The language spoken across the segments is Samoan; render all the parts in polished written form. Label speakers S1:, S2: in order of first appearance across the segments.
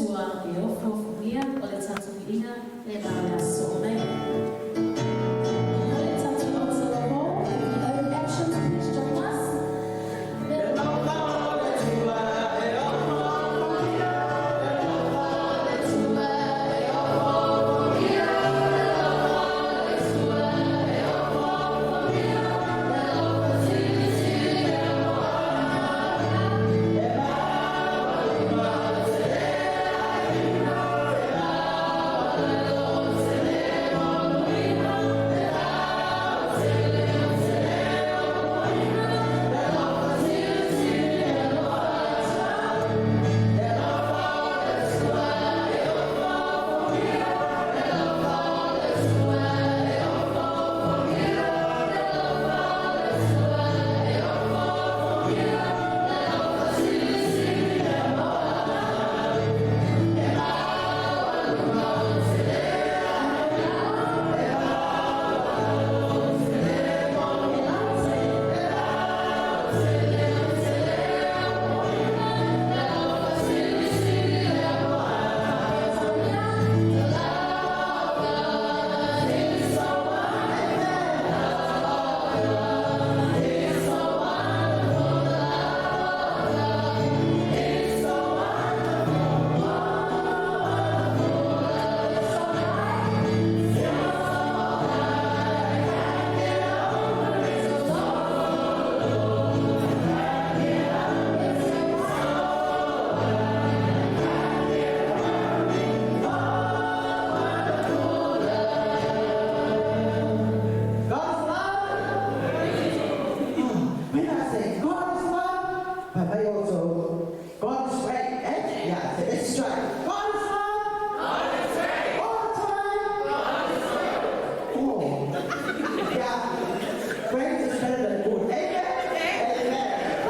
S1: Atua e ofuofugia o le tatou viiga lena o le aso nei. O le tatou altar call, if you own actions, please join us.
S2: God is love. When I say God is love, but I also God is great. Eh? Yeah, so let's try. God is love. God is great. All the time. God is great. Oh. Yeah. Great is better than good. Amen. Amen.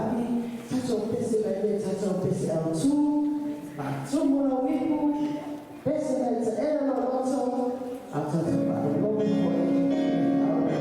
S2: lagi, tatou pese mai le tatou pese autu, faatumu lou ipu, pese mai taʻele lou loto, a tatou faalogologo foi i le aoga.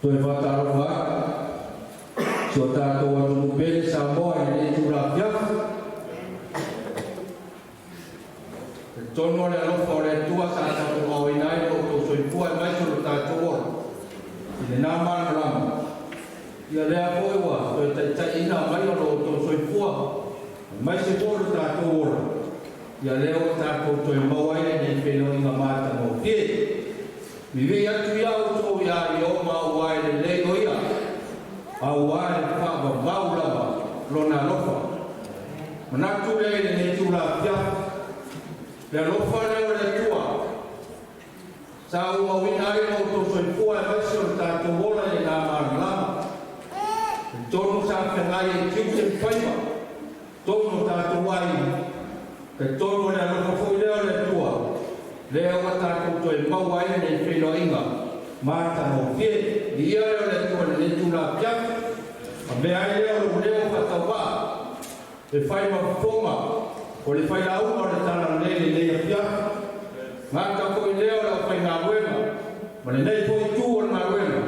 S3: Toe faatalofa atu si o tatou atunuu pele Samoa i lenei itula afiafi. Talitonu o le alofa o le Atua sa tatou aoina ai lo outou soifua aemaise o lo tatou ola i lena malamalama. Ia lea foi ua toe taitaiina mai o lo outou soifua aemaise foi o lo tatou ola. Ia lea ua tatou toe maua ai lenei feiloaiga matagofie. Vivii atu ia outou iā Ieova auā e lelei o ia, auā e faavavau lava lona alofa. Manatu lea i lenei itula afiafi, le alofa lea o le Atua sa ou mauina ai lo outou soifua aemaise o le tatou ola i lena malamalama. I totonu sa feagai ai tiute ma faiva, totonu o tatou aiga, talitonu o le alofa foi lea o le Atua lea ua tatou toe maua ai lenei feiloaiga matagofie. Viia lea o le Atua i lenei itula afiafi. Avea ai lea o lou leo faatauvaa e fai ma fofoga o le failauga o le Talalelei i lenei afiafi. Gata foi lea o le aufaigaluega ma lenei foi itu o le galuega,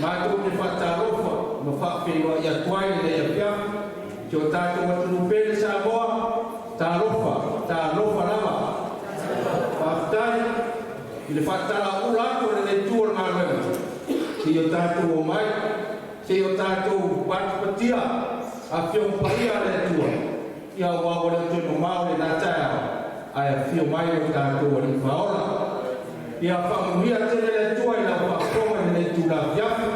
S3: matou te faatalofa ma faafeiloai atu ai i lenei afiafi i si o tatou atunuu pele Samoa. Talofa, talofa lava. Faafetai i le faatalauula atu o lenei itu o le galuega seia o tatou omai, seia o tatou patipatia Afioga Paia a le Atua, ia aua ua le o toe mamao lena taeao ae afio mai lo tatou Alii Faaola. Ia faamanuia tele le Atua i lau faafofoga i lenei itula afiafi.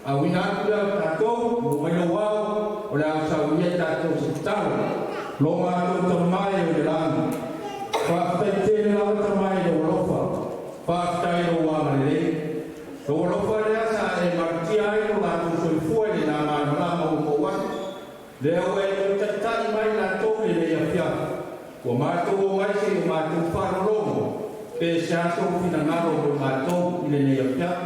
S3: Auina atu lea o tatou maua mai lou ao o le a saunia i tatou se tatalo. Lo matou Tama e o i le lagi, faafetai tele lava Tama i lou alofa, faafetai i lou agalelei. Lou alofa lea sa e malutia ai lo latou soifua i lena malamalama ua mou atu. Lea ua e toe taitai mai latou i lenei afiafi. Ua matou omai se i o matou faalogologo pe se a sou finagalo mo matou i lenei afiafi.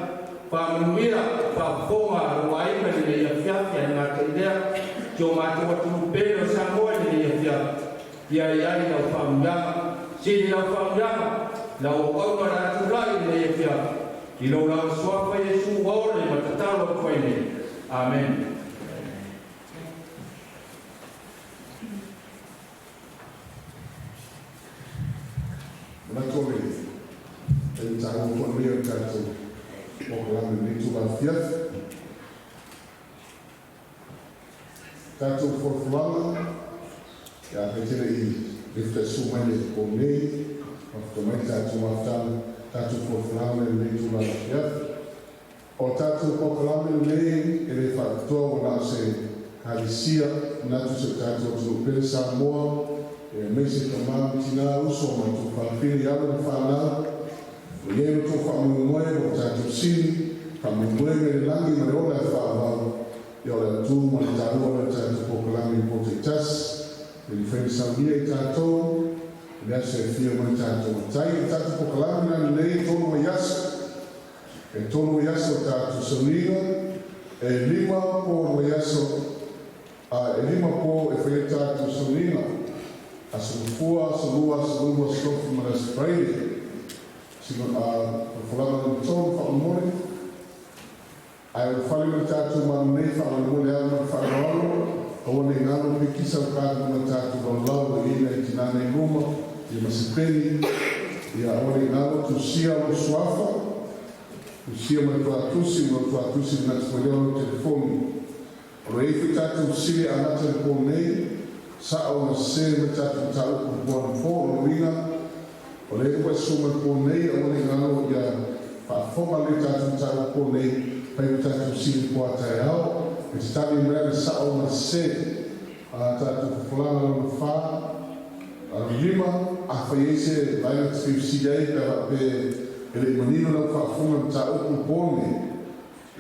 S3: Faamanuia faafofoga a lou aiga i lenei afiafi, ae le gata i lea, si o matou atunuu pele o Samoa i lenei afiafi. Ia i ai lau faamanuiaga, sili lau faamanuiaga, lau auauna o le a tulai i lenei afiafi. I lou lava suafa Iesu ua ole ma tatalo atu ai nei. Amene.
S4: Manatu o le taimi taua foi lenei o le tatou polokalame i lenei itula afiafi. Tatou folafolaga, ia afai e te le i lefutaisua mai le po nei, mafuta mai le tatou mafutaga, tatou folafolaga lea i lenei itula afiafi. O le tatou polokalame lenei e le faapitoa ua na o se Ekalesia, manatu si o tatou atunuu pele Samoa, aemaise tama ma tina, uso ma tuafafine i alo ma fanau, ua i ai lo outou faamoemoe ma o tatou Sili, faamoemoe mai le lagi ma le ola e faavavau, ia o le autu ma le taua lea o le tatou polokalame i po taitasi, e mafai ona saunia i tatou i le aso e afio mai tatou matai. O le tatou polokalame la lenei e 3 vaiaso, e 3 vaiaso o tatou sauniga, e 5 po o le vaiaso, a e 5 po e fai ai tatou sauniga, Aso Gafua, Aso Lua, Aso Lulu, Aso Tofi ma le Aso Faraile. Sino a folafolaga lona tolu faamolemole. Ae o le fale o le tatou Malo nei faamolemole lava ma le faaaloalo, aua ne i galo pe kisa o ka ma tatou lalolalo e i ai nai tina nei luma, ia ma se peni, ia aua ne i galo tusia lou suafa, tusia ma le tuatusi, ma lou tuatusi le gata foi lea o lau telefoni. O lo o i ai foi tatou fesili e amata i le po nei, sa'o ma sese mai tatou mataupu i le po anapo. O lona uiga, o lea ua e susu mai i le po nei, aua ne i galo ia faafofoga lelei tatou mataupu po nei, fai ma tatou fesili i le po a taeao, e te tali mai ai le sa'o ma le sese. A tatou fofolaga lona fa, lona lima, afai e i ai se vaega e te fia fesili ai pe a faapea e le i manino lau faafofoga i le mataupu i le po nei,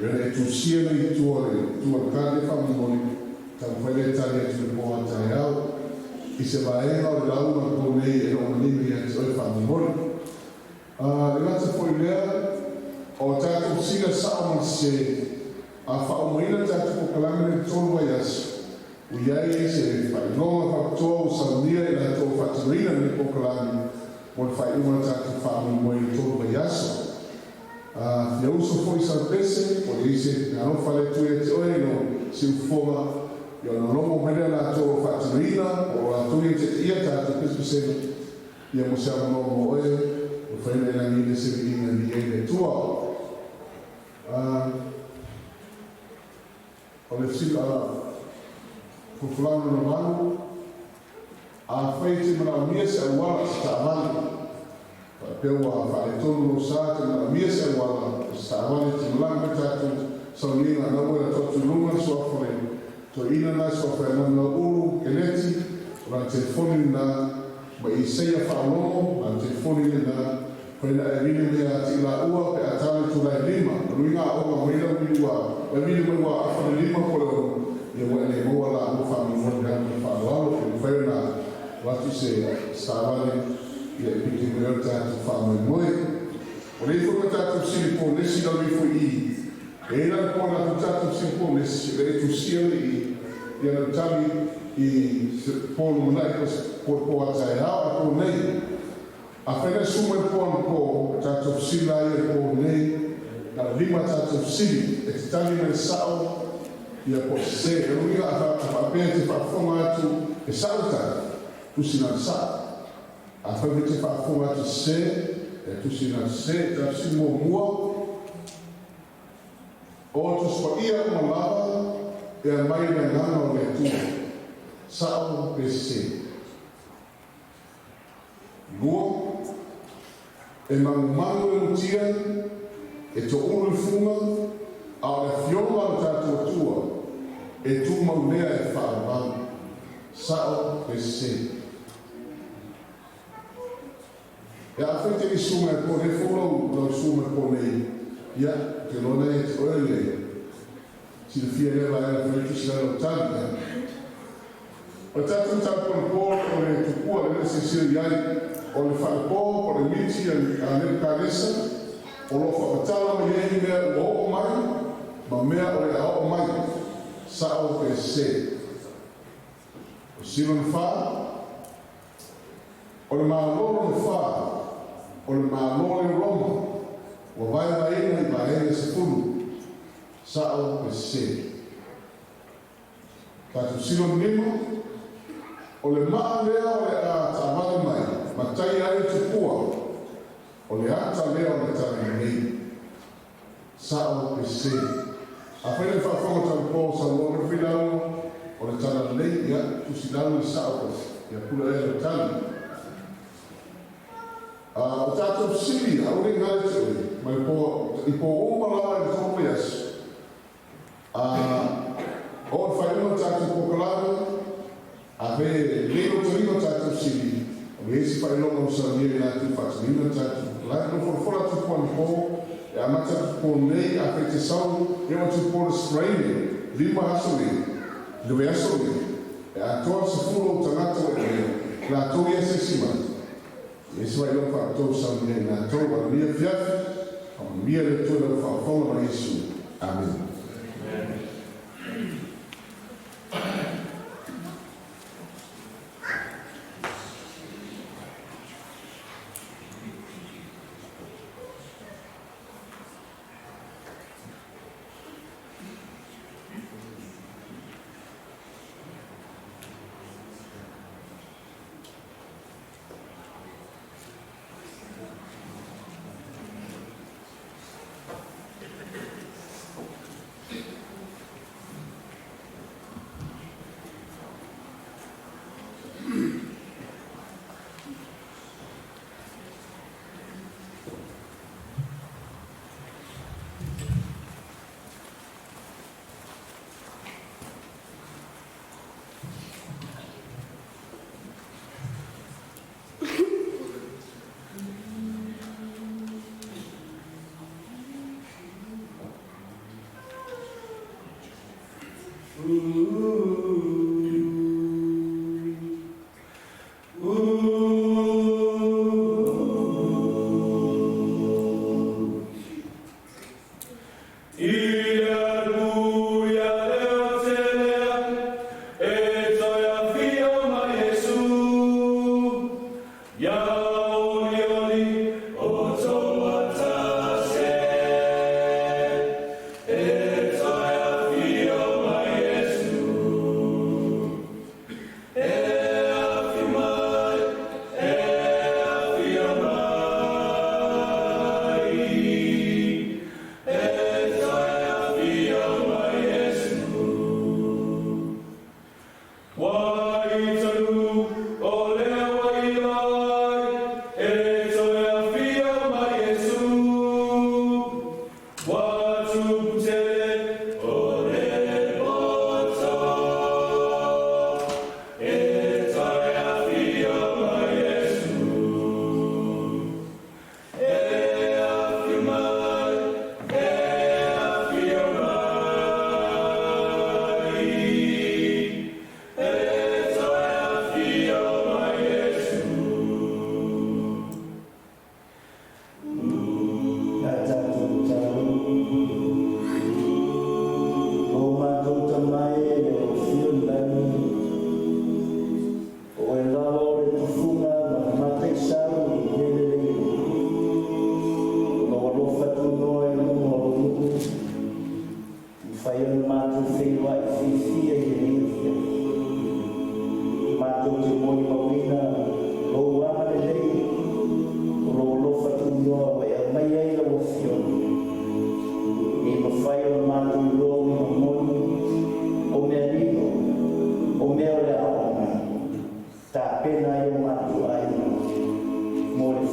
S4: Ina e tusia nei i tua o le tua o le kadi e faamolemole, taumafai lea e tali atu i le po a taeao i se vaega o le lauga po nei e le o manino ia te oe faamolemole. A le gata foi i lea, o tatou sila sao ma le sese, a faaumaina tatou polokalame nei i le 3 vaiaso, ua i ai se faailoga faapitoa ua saunia i latou o faatinoina lenei polokalame mo le faaiuga o le tatou faamoemoe i le 3 vaiaso. A fia uso foi i sau pese, po o i ai se meaalofa a le Atua ia te oe i lou siufofoga, ia ona logo mai lea o latou o faatinoina, po o latou ia e taitaia tatou pesepesega, ia mo se avanoa mo oe, ua mafai ona e lagiina se viiga e viia ai le Atua. A o le fesili, a folafolaga lona valu. Afai e te manaomia se auala se taavale, faapea ua faaletonu lou sa te manaomia se auala o se taavale e te malaga mai tatou sauniga na ua e atu i luga le suafa o le toeaina lena suafa e Namunauulu Keneti, o lana telefoni lena, ma Isaia Faalogo, lana telefoni lena, fai na e vili mai ia te i laua pe a tala i itula e 5, o luiga aoga mai lau vili ua e vili mai ua afa le 5 po o le 6, ia ua e le maua laua faamolemole le ma le faaaloalo pe mafai ona o atu se taavale ia e piki mai ai le tatou faamoemoe. O le ifo ma tatou fesili po o nesi lalo ifo i i. E i ai la le po na atu tatou fesili po o nesi, o le e tusia le i ia lau tali i se po lumanai po po le po a taeao a po nei. Afai na susu mai le po anapo, tatou fesili la ia le po nei, na o le 5 tatou fesili, e te tali mai le sa'o ia po o sesē. O le uiga a faapea e te faafofoga atu e sa'o le tali, tusi na le sa'o. Afai foi e te faafofoga atu e sesē, ia tusi na le sesē. Tatou fesili muamua, o Tusi Paia uma lava e aumai i le Agaga o le Atua, sa'o pe sesē? 2, e magumagu le mutia, e to'ulu le fuga, a o le Afioga a le tatou Atua e tumau lea e faavavau, sa'o pe sesē? E afai te i susu mai po nei fou lau lau susu mai po nei, ia, ou te iloa lea ia te oe le silafia lea vaega e fai tusi ai lau tali, ia. O le tatou mataupu anapo o le tupua lea na silasila i ai, o le falepo po o le miti a Nebukanesa o lo o faamatala mai ai mea ua oo mai ma mea o le a oo mai, sa'o pe sesē? O sila na fa, o le Malo lona fa, o le Malo lea o Roma, ua vaevaeina i vaega e 10, sa'o pe sesē? Tatou sila 5, o le maa lea o le a taavale mai ma taia ai le tupua, o le ata lea o le talalelei, sa'o pe sesē? Afai le faafofoga talupo saunoa mai le failauga o le talalelei, ia, tusi lalo le sa'o po ia pule oe lau tali. O tatou fesili, aua ne i galo te oe, mai po i po uma lava i le 3 vaiaso, a oo i le faaiuga o le tatou polokalame, afai e le i taliga o tatou fesili, o le isi faailoga ua saunia i latou faatinoina le tatou polokalame. No folafola atu po anapo, e amata atu po nei, afai te sau e o atu po le Siperaine, 5 aso nei, le vaiaso nei, e atoa le 10 o tagata ua e avea, latou ia se isi mai. E isi faailoga faapitoa ua saunia i latou, alunia fiafi, faamanuia le Atua i lau faafofoga ma Iesu. Amene.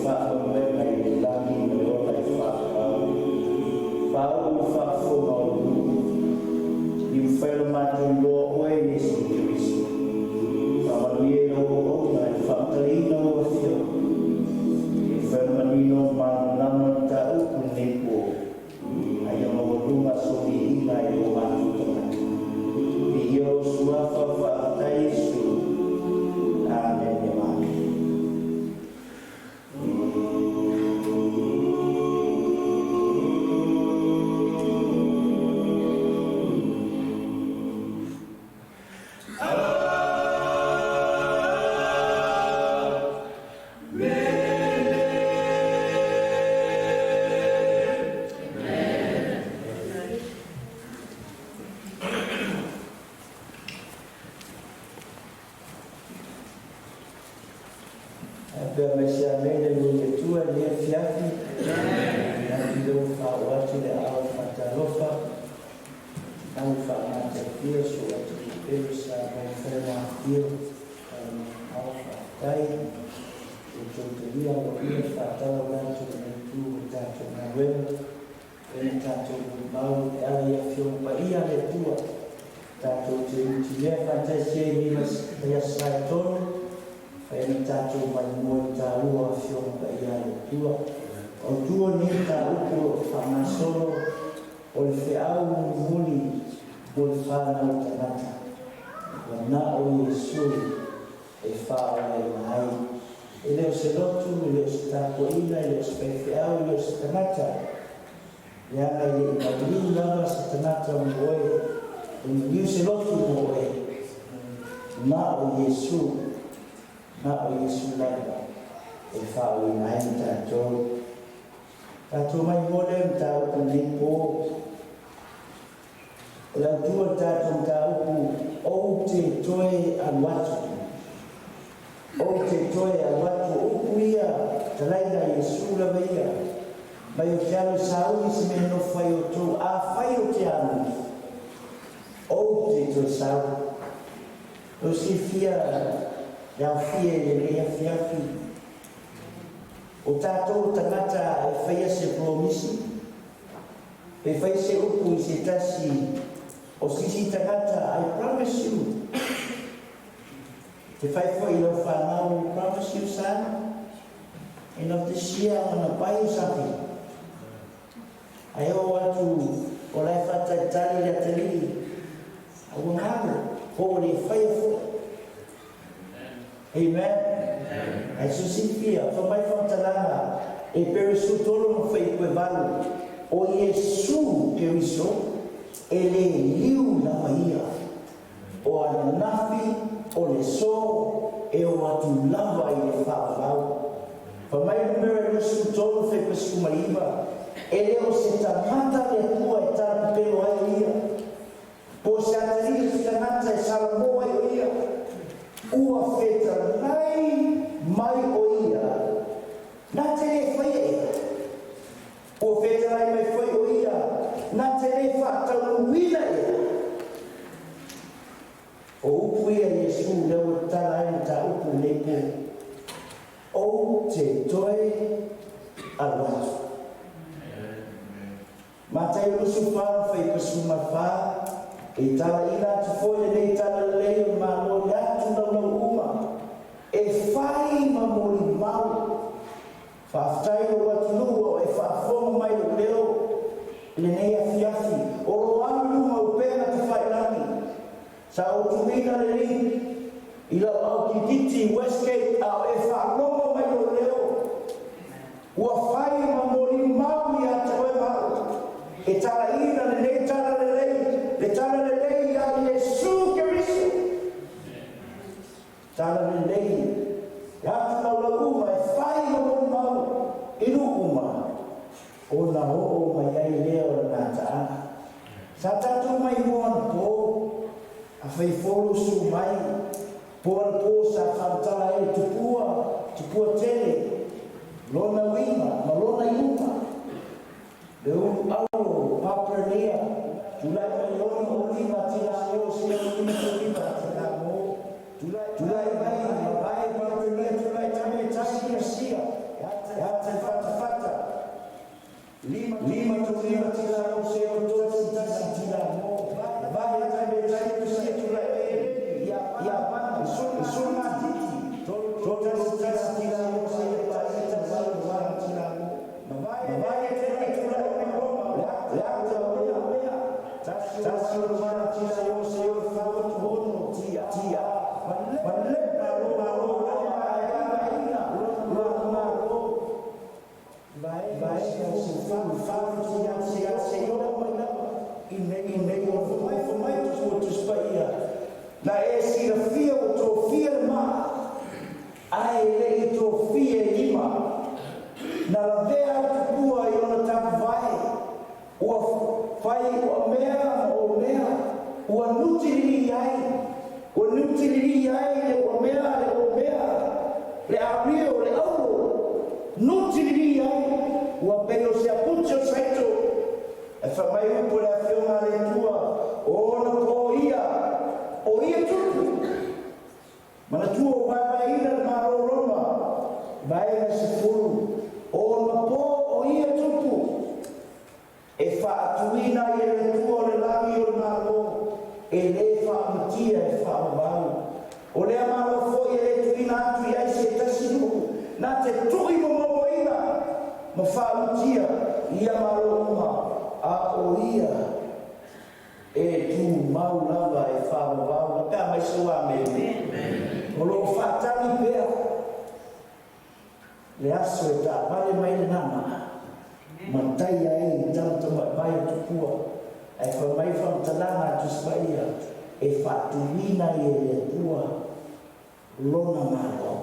S5: Faamoemoega i le lagi ma le ola i faavavau, faauu i faafofoga o le nuu, i mafai ona matou iloa oe Iesu Keriso. Faamanuia i lau auauna i le faamatalaina o lau Afioga, ia mafai ona manino ma malamalama le mataupu i lenei po, a ia maualuga se viiga i o matou tagata. Viia lou Suafa, faafetai Iesu. Amene. Amene. Pea mai se amene lo le Atua i lenei afiafi. Atu lea ua faaoo atu le aao faatalofa, au faamatafia so atunuu pele sa maufai ma afifio ao faafetai outou talia aloaia le faatalaula atu i lenei itu o le tatou galuega e le tatou molimau e ala i Afioga Paia a le Atua tatou te utilea faatasi ai i nei aso e 3 fai na tatou maimoa i taua o Afioga Paia a le Atua. O tua nei mataupu o lo o faagasolo o le feau mulimuli mo le fanau tagata, ua na o Iesu e faaolaina ai. E le o se lotu, e le o se tapuaiga, e le o se faifeau, e le o se tagata, leaga e le i maliu lava se tagata mo oe, e maliu se lotu mo oe. Na o Iesu, na o Iesu lava e faaoina ai tatou. Tatou mai mo le mataupu nei po. O le autua le tatou mataupu, ou te toe alu atu. Ou te toe alu atu, o upu ia, talaiga Iesu lava ia. Mai o te alu e sauni se mea e nofo ai outou, afai ou te alu, ou te toe sau. O silafia le aofia i lenei afiafi. O tatou tagata e faia se promise, e fai se upu i se tasi o sisi tagata, I promise you. Te fai foi i lau whanau, I promise you, son, end of this year I'm gonna buy you something. Ae oo atu o la e faatalitali le atalii, a ua galo, po ua le faia foi. Amen. Ae silafia, fa mai faamatalaga e Peresu 3 ma fuaiupu e 8, o Iesu Keriso e le liu lava ia. O ananafi, o le aso, e o atu lava i le faavavau. Fa mai numera 23 fuaiupu 19, e le o se tagata le Atua e talapepelo ai o ia, po o se atalii se tagata e salamo ai o ia, ua fetalai mai o ia, na te le faia ea. Ua fetalai mai foi o ia, na te le faataunuuina ea. O upu ia Iesu lea ua tatala ai mataupu i lenei po. Ou te toe alu atu. Mataio 24 ma fuaiupu 14, e talaina atu foi lenei talalelei o le Malo i atu laulau uma, e fai ma molimau. Faafetai lou atunuu o e faafofoga mai lou leo i lenei afiafi, o lo alu i luga o upega tafailagi. Sa ou tuuina le link i lau aukititi Westgate a o e faalogo mai lou leo. Ua fai ma molimau ia te oe ma au, e talaina lenei talalelei, le talalelei ia Iesu Keriso. Talalelei e atu laulau uma e fai ma molimau i nuu uma, ona oo mai ai lea o le gataaga. Sa tatou maimoa anapo, a fai fou lou susu mai, po anapo sa faamatala ai le tupua, tupua tele, lona uiga ma lona iuga. Le ulu alo Paperania, tulai mai ono o lima tina mo se o lima o lima tina mo. Tulai mai mavae Paperania tulai tame tai sia sia. Na lavea ai tupua i ona tapuvae, ua fai uamea ma omea, ua nutilili'i ai, ua nutilili'i ai le uamea le omea, le ario le aulo, nutilili'i ai, ua pei o se aputi o saito, e fai mai upu le Afioga a le Atua, o ona po ia, o ia tupu. Manatua ua vaevaeina le Malo o Roma i vaega e 10, o ona po o ia tupu, e faatuina ai e le Atua o le lagi o le Malo, e lē faamatia e faavavau. O lea Malo foi e lē tuuina atu i ai se tasi nuu na te tu'i momomoina ma faautia i ia Malo uma, a o ia e tumau lava e faavavau. Pe a mai se ua amene. O loo faatali pea le aso e taavale mai le gagana ma taia ai i tamatama'i o tupua, ae fai mai faamatalaga a Tusi Paia e faatuina ai e le Atua lona Malo.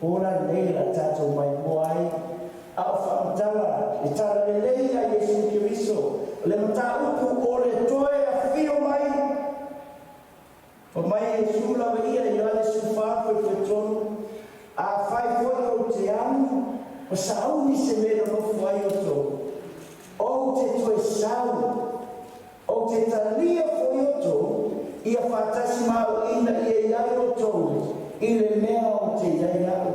S5: O la lenei la tatou maimoa ai a o faamatala le talalelei a Iesu Keriso, le mataupu o le toe afio mai. Fai mai Iesu lava ia i Ioane 14:33, Afai foi ou te alu ma sauni se mea e nonofo ai outou, ou te toe sau, ou te talia foi outou ia faatasi ma au ina ia i ai outou i le mea ou te i ai au.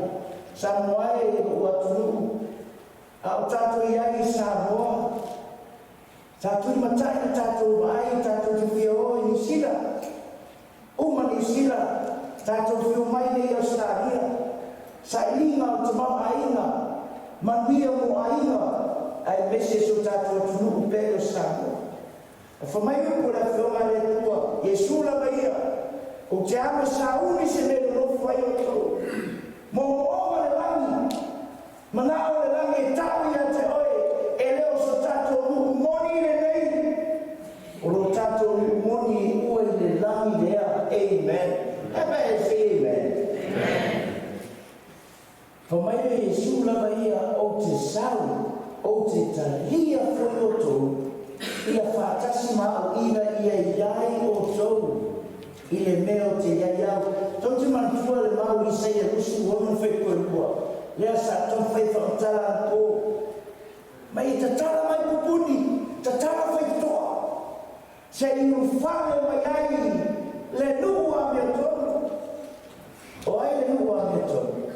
S5: Samoa e i lou atunuu, a o tatou i ai i Samoa, sa tulimatai le tatou vaai tatou te fia o i Niu Sila, uma Niu Sila, tatou fiu mai nei i Ausetalia, sailiga o le tamaoaiga, manuia mo aiga, aemaise si o tatou atunuu pele o Samoa. E fai mai upu o le Afioga a le Atua, Iesu lava ia, Ou te alu e sauni se mea e nonofo ai outou. Moomooga le lagi, manao le lagi e tau ia te oe, e le o so tatou nuu moni lenei, o lo tatou nuu moni i ua i le lagi lea. Amen. Everybody say amen. Fai mai o Iesu lava ia, Ou te sau, ou te talia foi outou, ia faatasi ma au ina ia i ai outou i le mea ou te i ai au. Tou te manatua le mau i Isaia 26:2, lea sa taumafai e faamatala anapo mai e tatala mai pupuni, tatala faitotoa, se i ulufale mai ai le nuu amiotonu. O ai le nuu amiotonu?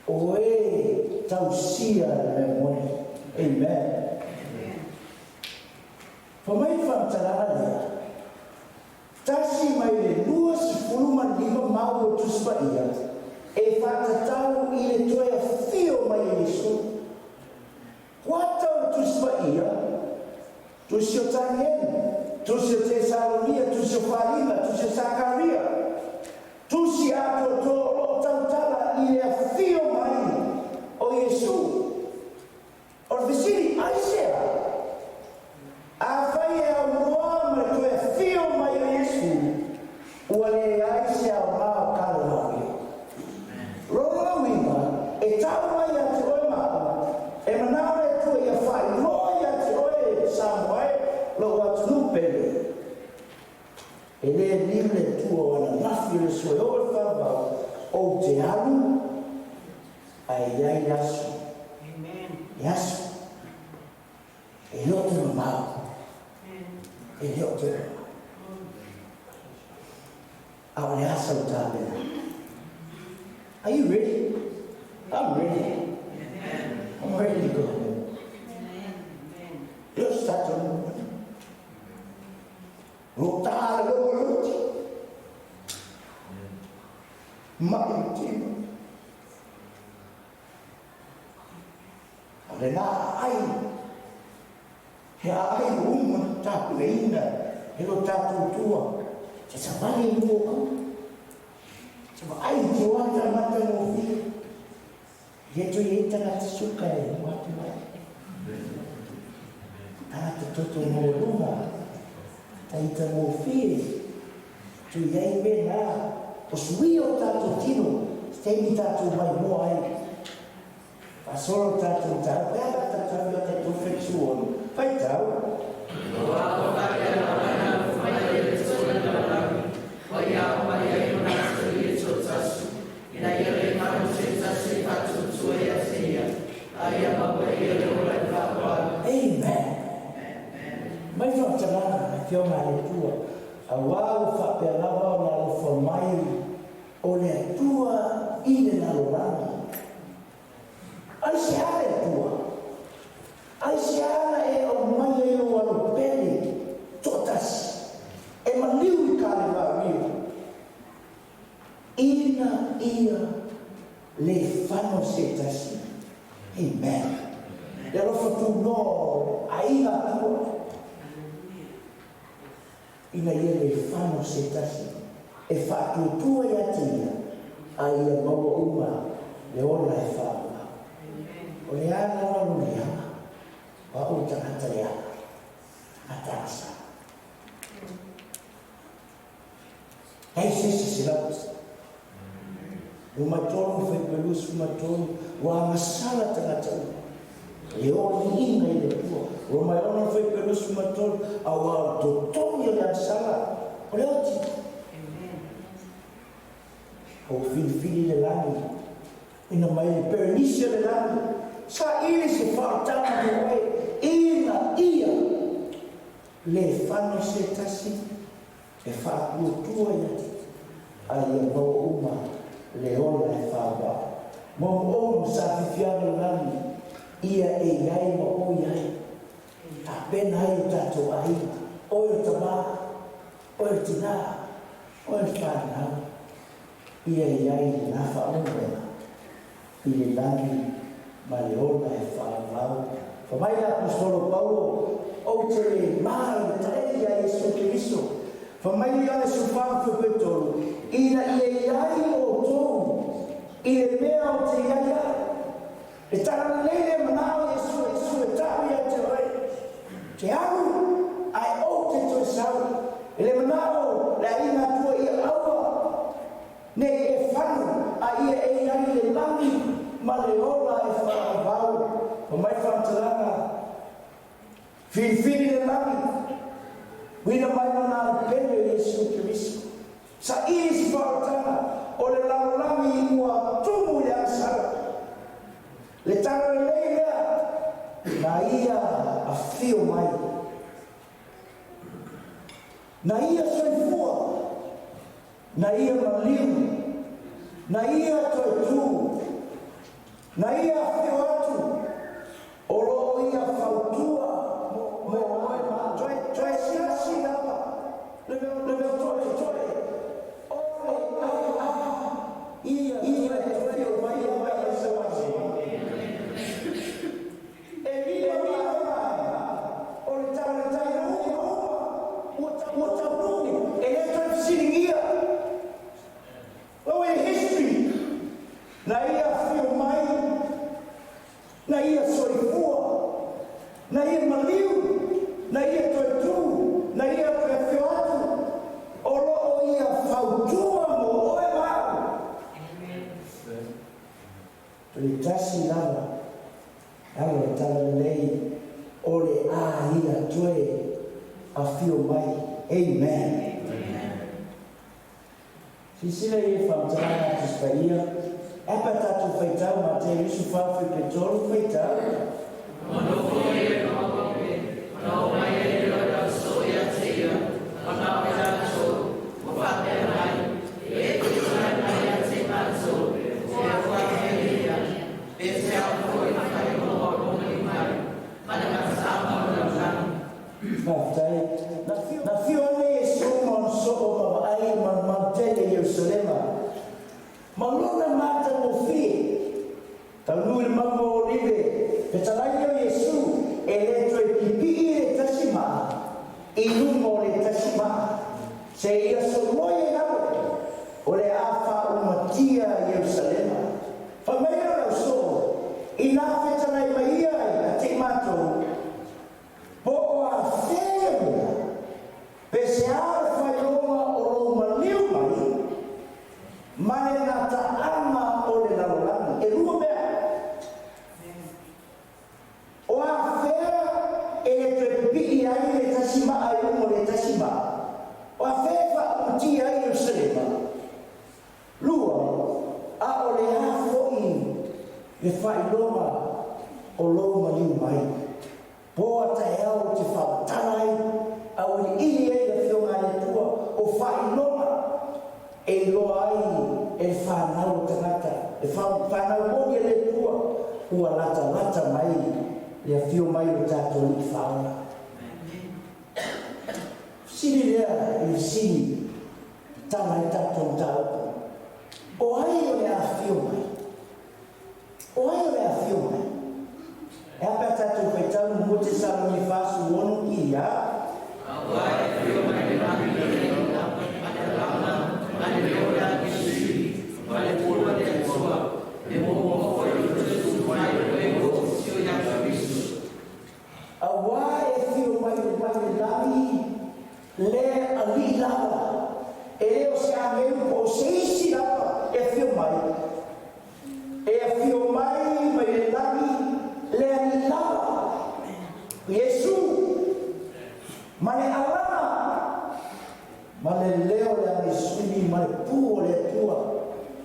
S5: O e tausia le mea moni. Amen. Fai mai le faamatalaga lea, tasi mai le 25 mau o Tusi Paia e faatatau i le toe afio mai o Iesu. Kuata o le Tusi Paia, Tusi o Tanielu, Tusi o Tesalonia, Tusi o Faliga, Tusi o Sakaria, Tusi atoatoa o lo o tautala i le afio mai o Iesu. O le fesili, aisea? Afai e aunoa ma le toe afio mai o Iesu, ua leai se aoga o Kalawake. Lona uiga, e tau mai ia te oe ma au, e manao le Atua ia faailoa ia te oe Samoa e, lou atunuu pele. E le liu le Atua o ananafi o le aso e oo i le faavavau, ou te alu ae i ai le aso. Le aso e le o toe mamao. E le o toe mamao. A o le a sau tapena? Are you ready? I'm ready. I'm ready to go home. E o se tatou nuu. O lo o ta le logo o le oti. Mai le tino. O lena aai, he aai ua uma ona tapenaina e lo tatou Atua, se savali i mua o au, se vaai i te oata matagofie, e le toe i ai tagata suka e mua atu ai. Tagata toto maualuga, taita gofie, toe i ai mea na, o suia o tatou tino, se taimi tatou maimoa ai. Faasolo tatou mataupu, pe a pe a tatou tafi o tatou faitū ono. Faitau. Amen. Mai faamatalaga le Afioga a le Atua, auā ua faapea lava ona alofa mai o le Atua i le lalolagi. Aisea le Atua? Aisea na e aumai ai lou alopele toatasi e maliu i Kalivario ina ia le fano se tasi? Amen. Le alofa tunoa o le aiga Atua ina ia le fano se tasi e faatuatua ia te ia, a ia maua uma le ola e faaauau. O le a lava lou leaga, o au le tagata leaga, tagata agasala. Leai se isi se lau. Roma 3, fuaiupu 23, ua agasala tagata uma, le oliiga i le Atua. Roma 6, fuaiupu 23, auā o le totogi o le agasala, o le oti. A ua filifili le lagi, ina mai le perenisi o le lagi, saili se faautaga mo oe, ina ia le fano se tasi e faatuatua ia te a ia maua uma le ola e faaauau. Moomooga ma saafiafiaga o le lagi, ia e i ai ma o i ai. Tapena ai o tatou aiga, oe o tamā, oe o tinā, oe o fanau, ia i ai lena faamoemoega i le lagi ma le ola e faaauau. Fai mai le Aposetolo Paulo, Ou te le mā i le taele iā Iesu Keriso. Fai mai Ioane 14 fuaiupu 3, Ina ia i ai outou i le mea ou te i ai au. E talalelei le manao Iesu Iesu e tau ia te oe, Te alu, ae ou te toe sau. E le manao le aiga Atua ia aua nei e fanu, a ia e i ai le lagi ma le ola e faavavau. Fai mai faamatalaga, Filifili le lagi, uina mai lona alupele o Iesu Keriso. Saili se faaolataga o le lalolagi ua tumu i le agasala. Le talalelei lea na ia afio mai. Na ia soifua, na ia maliu, na ia toe tu, na ia afio atu, o lo o ia fautua mo oe ma au. Toe siasi lava le mea toe toe o le a ia toe afio mai ai i Savaii. E lima vaega o le talataiauma ua taunuu, e le toe fesiligia. Ua i history na ia afio mai, na ia soifua, na ia maliu, na ia toe tu, na ia toe afio atu, o lo o ia fautua mo oe ma au. O le tasi lava alo le talalelei o le a ia toe afio mai. Amen. Silasila i le faamatalaga a Tusi Paia, e a pe a tatou faitau Mateo 24 fuaiupu 3, faitau. Faafetai. Na afio ane Iesu ma ona soo ma vaai i malumalu tele i Ierusalema, ma lona matagofie. Taunuu i le mauga o Olive, fetalai lea o Iesu, e le toe pipii le tasi maa i luma o le tasi maa, seia soloi ai lalo o le a faaumatia Ierusalema. Fai mai lea o le ausoo, Inā fetalai mai ia ia te i matou, Po o a fea mea, pe se a le faailoga o lou maliu mai ma le gataaga o le lalolagi. E lua mea. faailoga o lou maliu mai. Po a taeao ou te faamatala ai, auiliili ai le Afioga a le Atua o faailoga e iloa ai e le fanau o tagata, le fanau moni a le Atua ua latalata mai le afio mai o lo tatou Alii Faaola. Fesili lea i le fesili e tala ai tatou mataupu, O ai o le a afio mai? O ai o le afio mai? E a pe a tatou faitau muamua Tesaloni 46 ia. Auā e afio mai le mai le lagi, le alii lava, e le o se agelu po o se isi lava e afio mai, e afio mai mai le lagi le alii lava, o Iesu, ma le alaga, ma le leo o le agesuini ma le pū o le Atua,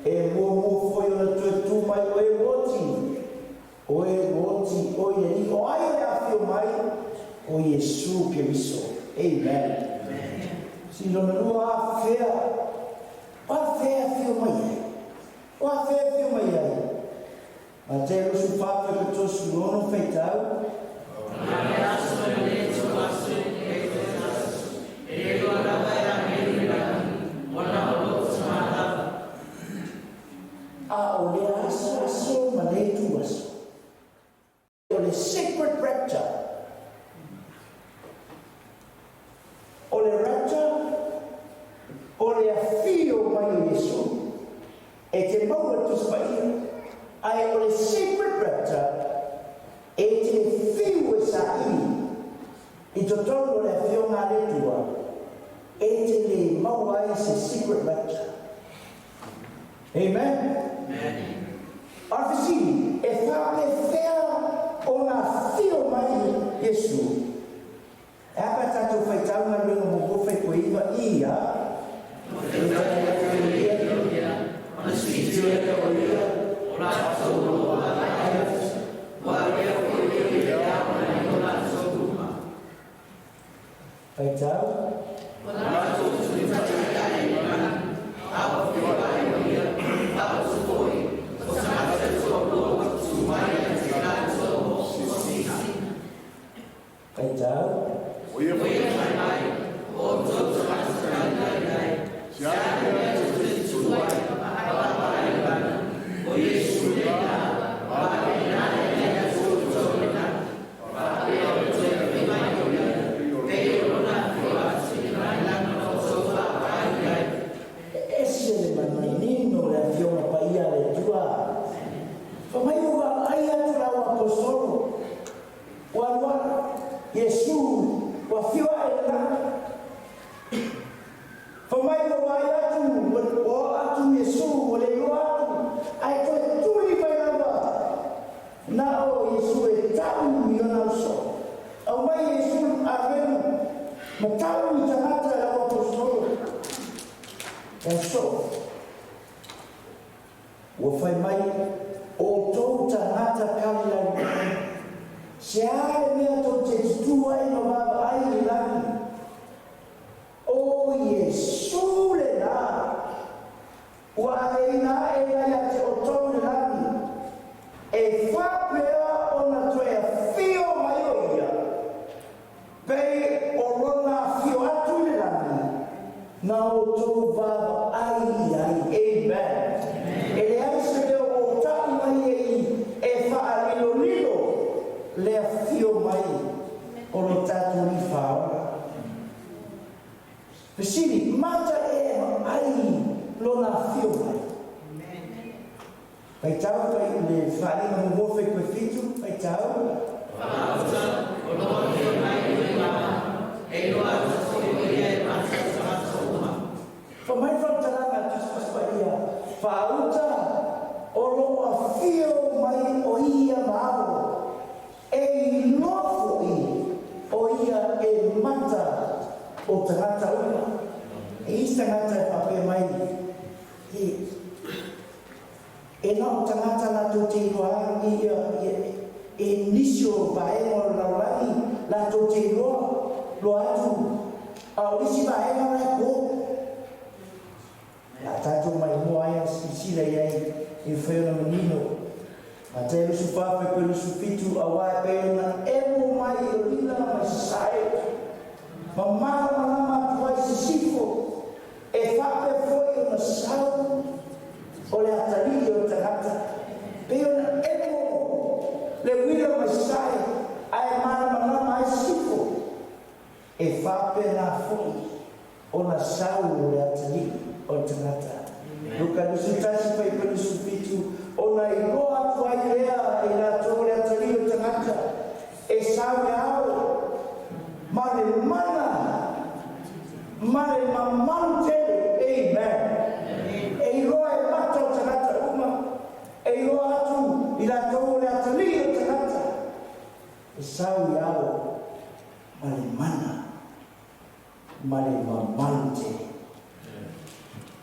S5: e muamua foi ona toe tu mai o e ua oti. O e ua oti, o i Alii, o ai o le afio mai? O Iesu Keriso. Amen. Si lona lua, afea, o afea e afio mai ai? O afea e afio mai ai? Mateo 24 46 faitau. A o lea aso, aso ma lea itu aso. O le secret rapture. O le rapture, o le afio mai o Iesu, e te maua le Tusi Paia, ae o le secret rapture, e te fiu e saili i totonu o le afioga a le Atua, e te le maua ai se secret rapture. Amen. A o le fesili, e faapefea ona afio mai Iesu? E a pe a tatou faitau galuega muamua fai koe iva ia? E tali atu e ia, Faitau. Faitau. E ese le manino o le Afioga Paia a le Atua. Fai mai ua vaai atu lau Aposolo, ua alu atu Iesu, ua afio ae i le lagi. Fai mai ua vaai atu, ua oo atu Iesu, ua le iloa atu, ae toe tuli mai lava na o Iesu e tau i ona uso. Aumai Iesu agelu ma tau i tagata lau Aposolo. E aso. Ua fai mai, O outou tagata Kalilai, se a le mea tou te tutū ai ma vaavaai i le lagi? O Iesu lenā, ua aleina aʻe ai ia te outou i le lagi, e faapea ona toe afio mai o ia, pei o lona afio atu i le lagi, na outou vaavaai i ai. Amen. E leai se mea ua ou taʻu mai ai e faalilolilo le afio mai o lo tatou Alii Faaola. Fesili, Mata ea e vaai lona afio mai? Faitau pai le faaaliga muamua fai koe fitu, faitau. Fa mai faamatalaga a Tusi Pasi Paia, Faauta o lo o afio mai o ia ma alo, e iloa foʻi o ia e mata o tagata uma. E i ai se tagata e faapea mai, E. E na o tagata latou te iloa ia e nisi o vaega o le lalolagi latou te iloa loa atu a o isi vaega la e po. Le a tatou maimoa ai a silasila i ai e mafai ona manino. Matai 24 fuaiupu 27 auā e pei ona emo mai i Olila mai Sasae ma malamalama atu ai sisifo e faapea foi ona sau o le atalii o le tagata. Pei ona emo le uila mai Sasae ae malamalama ai sisifo e faapena foi ona sau o le atalii o le tagata. Luka 21 fuaiupu 27 ona iloa atu ai lea e i latou o le atalii o le tagata e sau i le ao ma le mana ma le mamalu tele. Amen. E iloa e mata o tagata uma, e iloa atu i latou o le atalii o le tagata e sau i ao ma le mana ma le mamalu tele.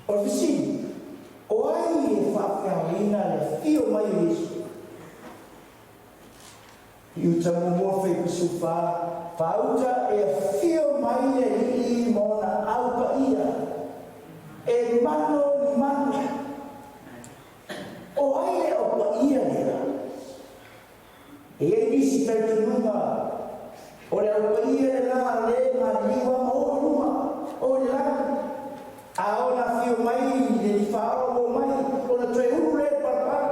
S5: O le fesili, o ai e faafeaoina le afio mai o Iesu? I uta muamua fuaiupu 14, faauta e afio mai le Alii ma ona au paia, e mano ni mano. O ai le au paia lea? E i ai nisi talitonuga o le au paia lena le maliliu lava ma oo i luga, oo i le lagi. A ona afio mai le Alii Faaola ua omai, ona toe ulu lea i le palapala.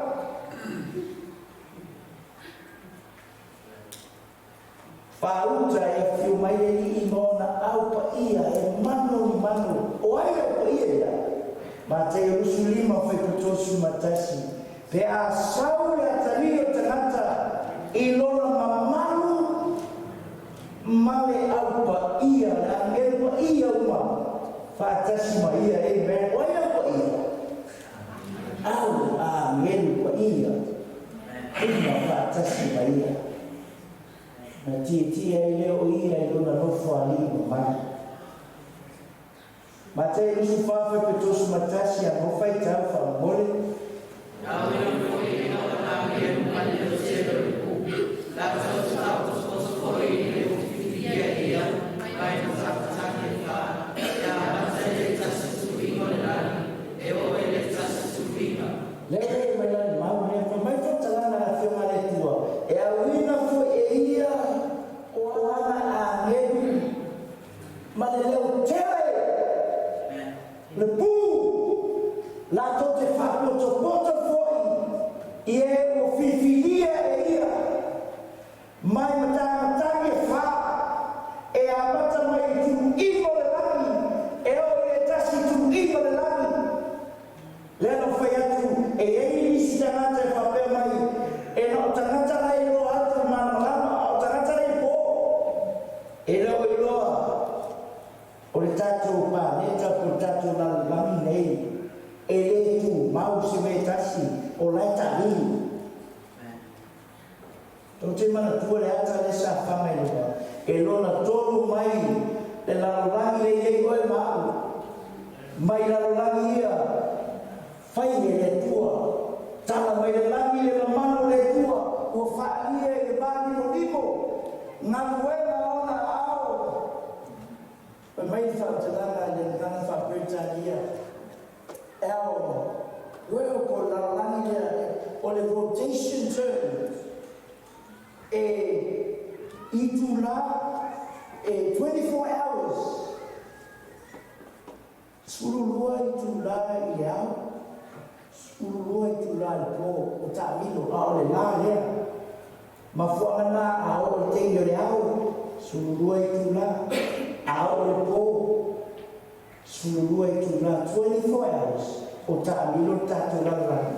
S5: Faauta e afio mai le Alii ma ona au paia e mano ni mano. O ai le au paia lea? Mataio 25 fuaiupu 31, Pe a sau le atalii o le tagata i lona mamalu ma le au paia, le agelu paia uma faatasi ma ia. Amen. O ai le au paia? Au agelu paia uma faatasi ma ia. Na tietie ai lea o ia i lona nofo alii mamalu. Matai 24 fuaiupu 31 a mo faitau faamolemole. Lea ua mai la le mau lea, fai mai faamatalaga a le Afioga a le Atua, e auina foi e ia o ana agelu ma le leo tele, le pū, latou te faapotopoto foi i e ua filifilia e ia, mai matamatagi e fā, e amata mai i le tuuiva o le lagi e oo i le tasi tuuiva o le lagi. Lea na ou fai atu, e i ai nisi tagata e faapea mai, e na o tagata la e iloa atu i le malamalama, a o tagata la e i po, e le o iloa o le tatou paleta po o le tatou lalolagi nei, e le tumau se mea e tasi, o la e taamilo. Tou te manatua le ata lea sa faga i luga, e lona tolu mai le lalolagi lea i ai oe ma a'u, mai lalolagi ia fai e le Atua, tala mai le lagi le mamalu o le Atua ua faaalia i le mālimolimo galuega a ona aao. Fai mai le faamatalaga a le Gagana Faa-Peretania, L, Ueo po o le lalolagi lea o le rotation term e itulā e 24 hours, 12 itulā i le ao, 12 itulā i le pō, o taamilo, a o le lā lea. Mafuaaga na a oo i le taimi o le ao, 12 itulā, a oo i le pō, 12 itulā, 24 hours, o taamilo le tatou lalolagi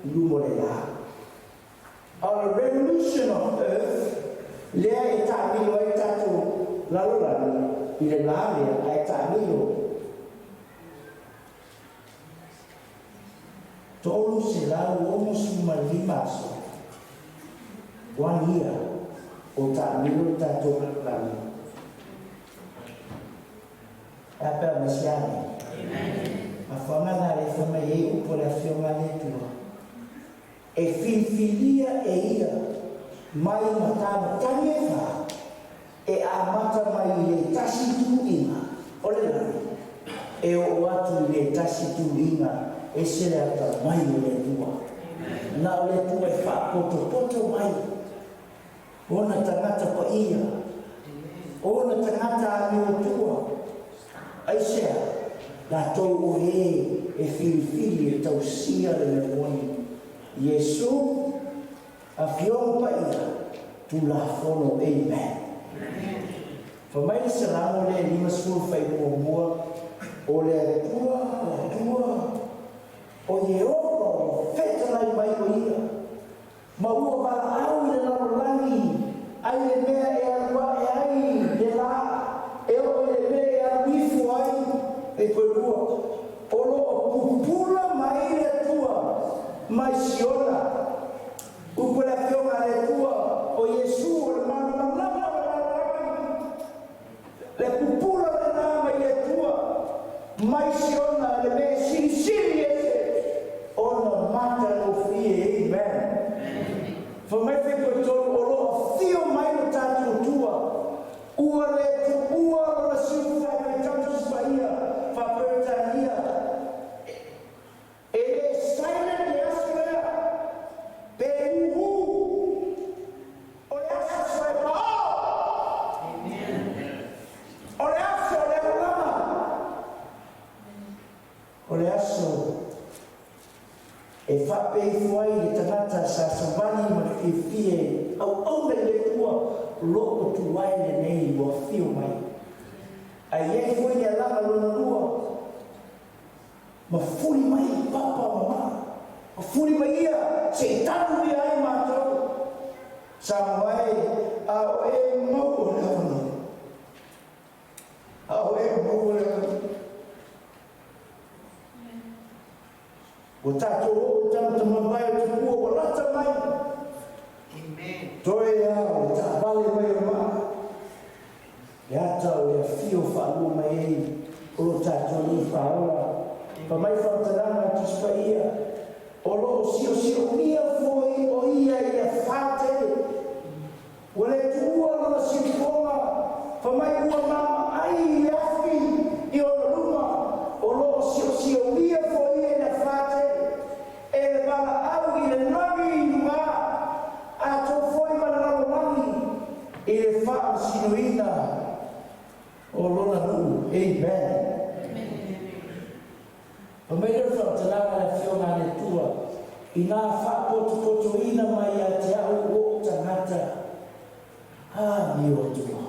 S5: i luma o le la. A o le revolution of earth lea e taamilo ai le tatou lalolagi i le la lea, ae taamilo 365 aso, one year, o taamilo le tatou lalolagi. E a pea mai siane? Mafuaaga na le fai mai ai upu a le Afioga a le Atua. E filifilia e ia mai matamatagi e fa e amata mai i le tasi tuuiga o le lagi e oo atu i le tasi tuuiga e se le atamai o le Atua. Na o le Atua e faapotopoto mai ona tagata paia, ona tagata amiotua, aisea latou o e e filifili e tausia le mea moni. Iesu, Afioga Paia, Tulafono. Amen. Fa mai le Salamo le 50 faaimuamua, O le Atua, o Atua, o Ieova ua fetalai mai o ia, ma ua valaau i le lalolagi ai le mea e alu ae ai le lā, e oo i le mea e alu ifo ai le toelua. O lo o pupula mai le Atua mai Siona. Upu le Afioga a le Atua, o Iesu o le malamalama o le lalolagi. Le pupula lena mai le Atua mai Siona, le mea e silisili ese ona matagofie. Amen. Fa mai faipotolu, o lo o afio mai lo tatou Atua, ua le tuua lona siufa e faitau Tusi Paia faa-Peretania. E le silent le aso lea, pe uhu, o le aso e paoa. O le aso o le aulaga. O le aso e faapeifo ai le tagata sa savali ma le fiafia e auauna i le Atua, loo tuai lenei ua afio mai. Ae i ai foi le alaga lona lua, ma fuli mai papa ma maa, ma fuli mai ia se i tanu ia ai matou. Samoa e, a o e mau o le avanoa. A o e mau o le avanoa. Ua tatou oo i tamatamavae o tupua ua lata mai. Toe a o le taavale mai o maa. Le ata o le afio faalua mai ai o lo tatou Alii Faaola. Fa mai faamatalaga a Tusi Paia, o lo o siosiomia foi o ia i le afa tele. Ua le tuua lona siufoga, fa mai ua maamaai i le afi i ona luma, o lo o siosiomia foi ia i le afa tele. E le valaau i le lagi i luga, atoa foi ma le lalolagi i le faamasinoina o lona nuu. Amen. Fa mai lea o le faamatalaga a le Afioga a le Atua, Inā faapotopotoina mai ia te au o'u tagata, a mio Atua.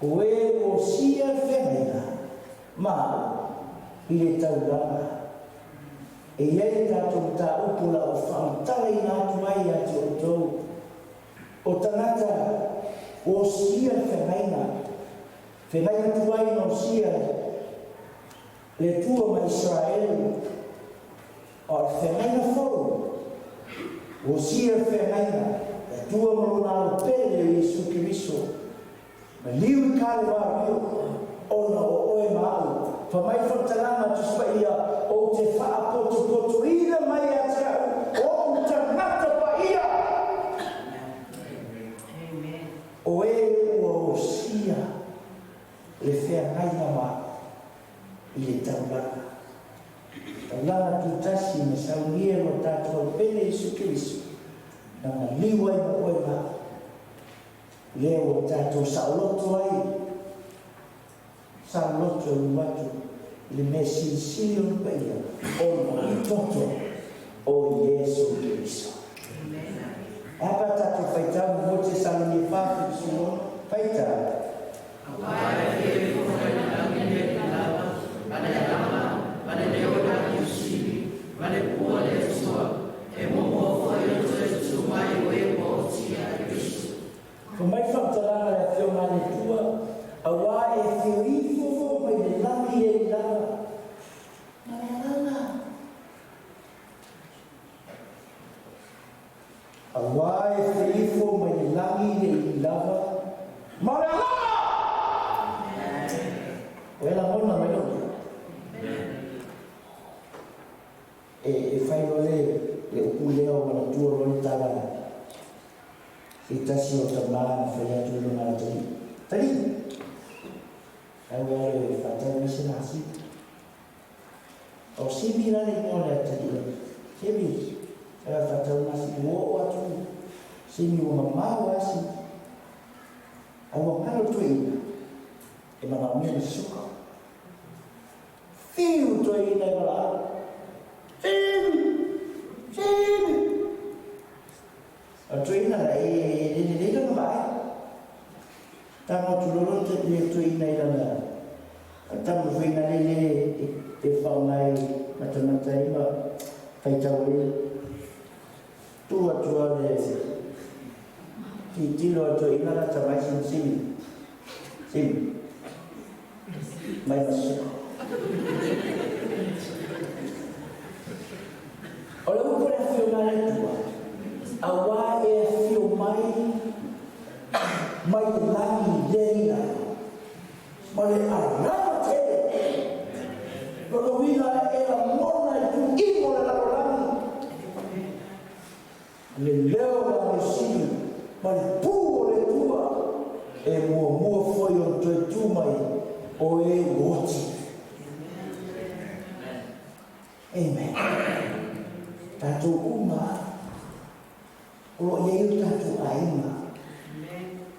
S5: O e ua osia le feagaiga ma a'u i le taulaga, e i ai le tatou mataupu o la ou faamatalaina atu ai ia te outou, o tagata ua osia le feagaiga, feagaiga tuai na osia le Atua ma Isaraelu, a o le feagaiga fou, ua osia le feagaiga le Atua ma lona Alo pele o Iesu Keriso, maliu i Kalevario, ona o oe ma a'u. Fa mai faamatalaga Tusi Paia, Ou te faapotopotoina mai ia te a'u o'u tagata paia, o e ua osia le feagaiga ma a'u i le taulaga. Taulaga tutasi ma saunia e lo tatou Aupele Iesu Keriso, na maliu ai ma oe ma a'u. Lea ua tatou saoloto ai, saoloto e ulu atu i le mea silisili o le paia ona o le toto o Iesu Keriso. E a pe a tatou faitau mo Tesalonia 4, 76? Faitau. Fa mai faamatalaga a le Afioga a le Atua, Auā e feoifo mai le lagi e i lava, ma le agaga. Auā e feifo mai le lagi e i lava, ma le agaga! O e lagona mai lou leo. E fai loa le. Le upu lea o manatua loa le tala se tasi o tamā na fai atu i lona atalii, Talii, tau e alu e faatau mai se masima. O Simi la le igoa o le atalii o Simi, tau e faatau le masima. Ua oo atu Simi ua mamao lava Simi. A ua galo le toeaina e manaomia le suka. Fiu toeaina e valaau, Simi! Simi! O le toeaina la e le lelei lana vaai. Tama atu loa le toeaina i lana taumafaiga lele e faaaoga e matamata ai ma faitau ai. Tu atu a le tilotilo a le toeaina lata mai sina Simi. Simi. Mai ma suka. O le upu o le afioga a le Atua, auā e afio mai mai le lagi le alii ma le alama tele. Lona uiga e lagona i tuuimu o le lalolagi le leo o le Amoisili ma le pū o le Atua e muamua foi ona toe tu mai o e ua oti. Amen. Tatou uma lava, o lo o i ai o tatou aiga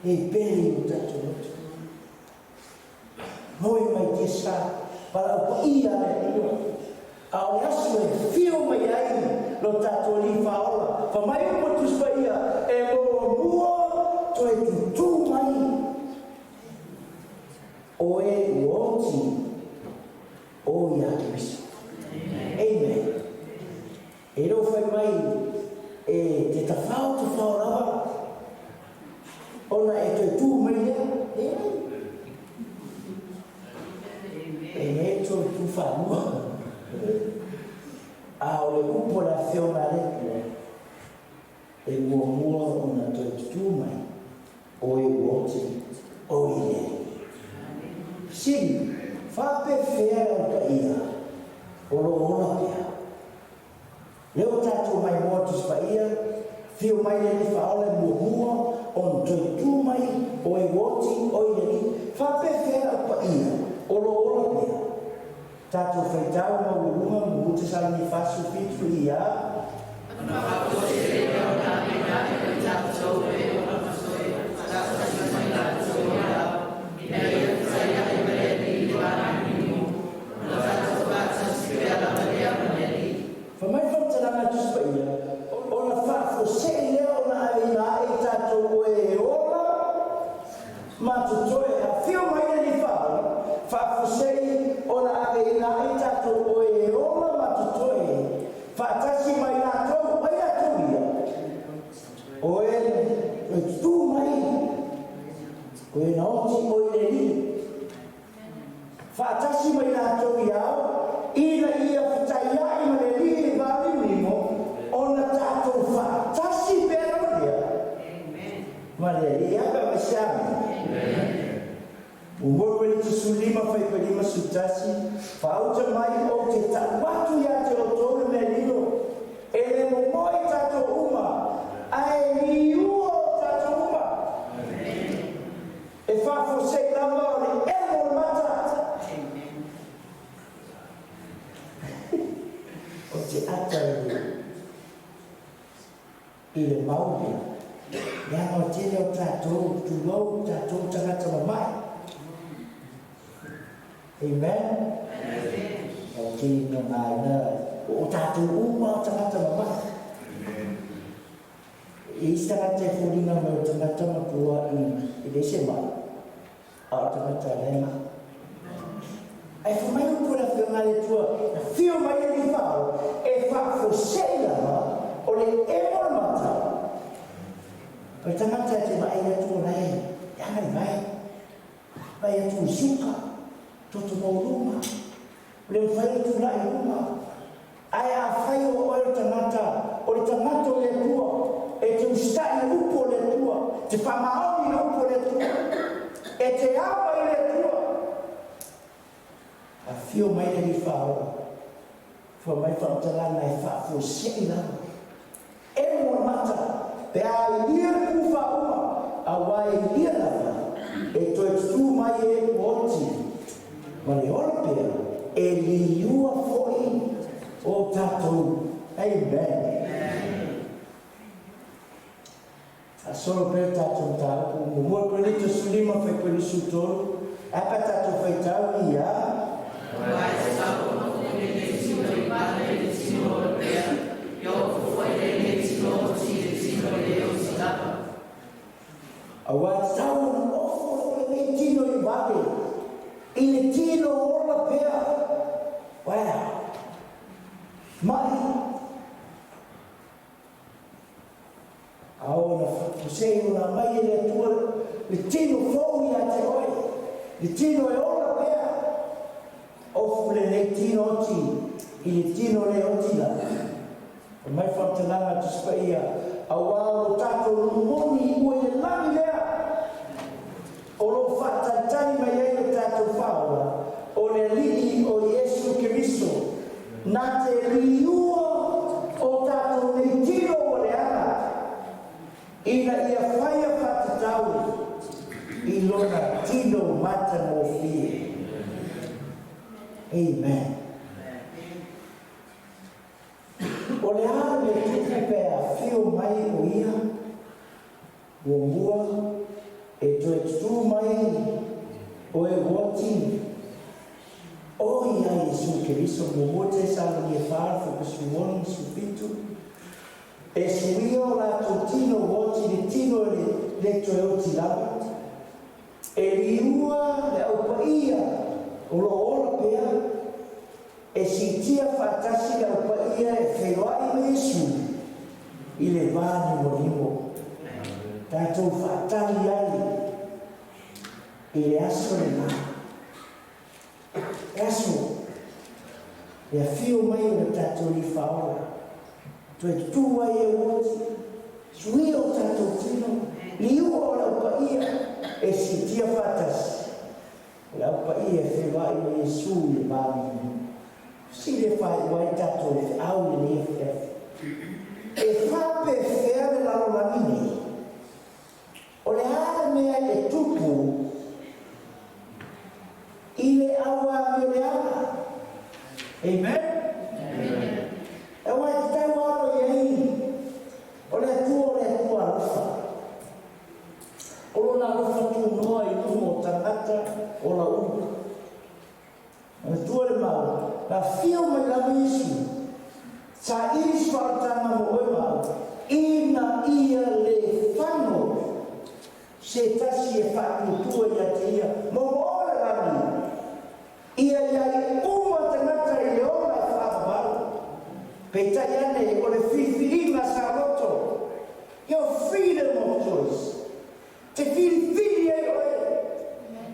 S5: e pele i o tatou loto. Moe mai Tiasa, valaau paia a le Atua, a o le aso e afio mai ai lo tatou Alii Faaola, fa mai upu a Tusi Paia, e muamua toe tutū mai o e ua oti o ia Keriso. Amen. E le o fai mai e te tawhao tawhao lava ona e toe tū mai lea. Leai. E le toe tū whānua. A o le upu o le afioga a le Atua, e muamua ona toe tutū mai o e ua oti o i le Alii. Fesili, Faapefea le aupaia o lo o ola pea? Lea ua tatou maimoa Tusi Paia, afio mai le Alii Faaola e muamua ona toe tu mai o e ua oti o i le Alii. Faapefea le aupaia o lo o ola pea? Tatou faitau maualuluga mumu Tesalani 47 ia. Fai mai faamatalaga a Tusi Paia, ona faafuasei lea ona aveina ae i tatou o e ola ma totoe, afio mai le Alii Faaola, faafuasei ona aveina ae i tatou o e ola ma totoe, faatasi ma i latou, ai latou ia, o e toe tutū mai, o e na oti o i le Alii. Faatasi ma i latou i ao, ina ia fetaiaʻi ma le Alii i le vāliulimu, ona tatou faatasi pea lava lea ma le Alii. E a pe a mai se amene? Ua moe mai le 15 faipa 51, Faauta mai ou te tau atu iā te outou le mea lilo, e le momoe tatou uma, ae liua o tatou uma. E faafuasei lava o le emo o le mata. O te ata i le mau lea, leaga o le tele o tatou, tulou, tatou tagata mamae. Amen. O te ina nā ina, o tatou uma o tagata mamae. E i ai se tagata e foliga mai o tagata matua i leai se mai, a o tagata la e mai. Ae fai mai upu o le Afioga a le Atua, na afio mai le Alii Faaola, e faafuasei lava o le emo o le mata, o le tagata e te vaai atu o la e agai mai, vaai atu i suka, toto maualuga, o le mafai ona tulai i luga. Ae afai o oe o le tagata, o le tagata o le Atua, e te usitai i le upu o le Atua, te faamaoni i le upu o le Atua, e te ama i le Atua, afio mai le Alii Faaola, fai mai faamatalaga e faafuasei lava. Pe a ilia le pu faauma, auā e ilia lava, e toe tutū mai e ua oti, ma le ola pea, e liua foi o tatou. Amen. Faasolo pea le tatou mataupu. Muamua Korinito 15 fuaiupu 23, ae a pe a tatou faitau ia.
S6: Aua e tatau ona ofu lenei tino i vave i le tino ola pea, ia ofu foi lenei tino oti i le tino e le oti lava.
S5: Aua e tatau ona ofu lenei tino i vave i le tino ola pea. Wow! Mai A ona faaposei ona aumai e le Atua le tino fou ia te oe, le tino e ola pea. Ofu lenei tino oti i le tino le oti lava. Fai mai faamatalaga a Tusi Paia, Auā o lo tatou lumumoni ua i le lagi lea, o lo o faatalitali mai ai lo tatou Faaola, o le Alii o Iesu Keriso, na te liua o tatou nei tino ua leaga, ina ia faia faatatau i lona tino matagofie. Amen. O le a le mea tupu pe afio mai o ia? Muamua, e toe tutū mai o e uati o ia Iesu Keriso, muamua Tesalonia 4, fuaipasuluono ma sufitu, e suia o latou tino uati le tino e le toe oti lava, e liua le au paia o lo o ola pea, e siitia faatasi le au paia e feiloai ma Iesu i le va nimonimo. Tatou faatali ai i le aso lena, le aso e afio mai o le tatou Alii Faaola, toe tutū ai e uoti, suia o tatou tino, liua o le au paia e siitia faatasi. O le Au Paia e feiloai ma Iesu i le va nimonimo. Sili e faaiu ai tatou feau i lenei afiafi. E faapefea le lalolagi nei? O le a le mea e tupu i le auamioleaga? Amen? Aua e tatau alo i ai o le Atua o le Atua alofa. O lona alofa tunoa i luga o tagata ola uma. Manatua le mau, na afio mai lava Iesu, saili se faaolataga mo oe ma au, ina ia le fano se tasi e faatuatua ia te ia, momoo le lagi, ia i ai uma tagata i le ola e faavavau. Peitai ane, o le filifiliga saoloto, your freedom of choice, Te filifili ai oe,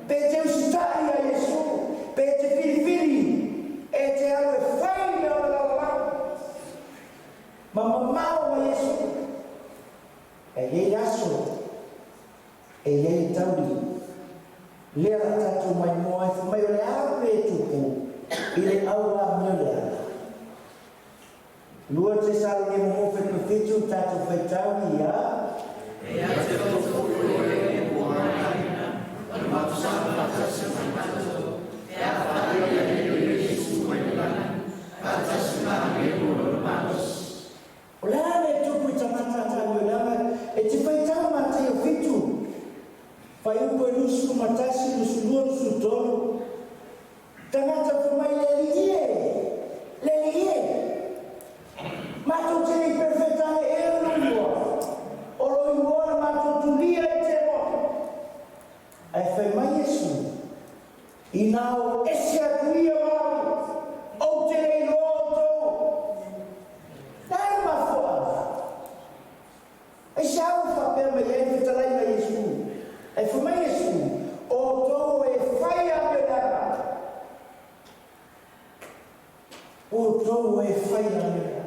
S5: pe te usitai iā Iesu, pe te filifili e te alu e fai mea o le lalolagi ma mamao ma Iesu. E i ai le aso, e i ai le tauli, lea la tatou maimoa ai, fai mai o le a le mea e tupu i le auamio leaga. Lua Tesalonia momofe 7 tatou faitau ia.
S6: Ia te outou foi oe e ua aina, o le matusala faatasi ma matou, pe a faaalia ai o Iesu mai le lagi, faatasi ma agelu o lona malosi.
S5: O le a le tupu i tagata tau leaga e te faitau Mateo 7, fuaiupu e 21, 22, 23, Tagata fai mai le Alii e, le Alii e, matou te le i perofeta ai ea lou igoa, o lou igoa na matou tulia ai te moa. Ae fai mai Iesu, Inā o ese atu ia ma au, ou te le iloa outou. Le a le mafuaaga? Aisea ua faapea mai ai le fetalaiga a Iesu? Ae fai mai Iesu, O outou e fai a mea leaga. O outou e fai a mea leaga.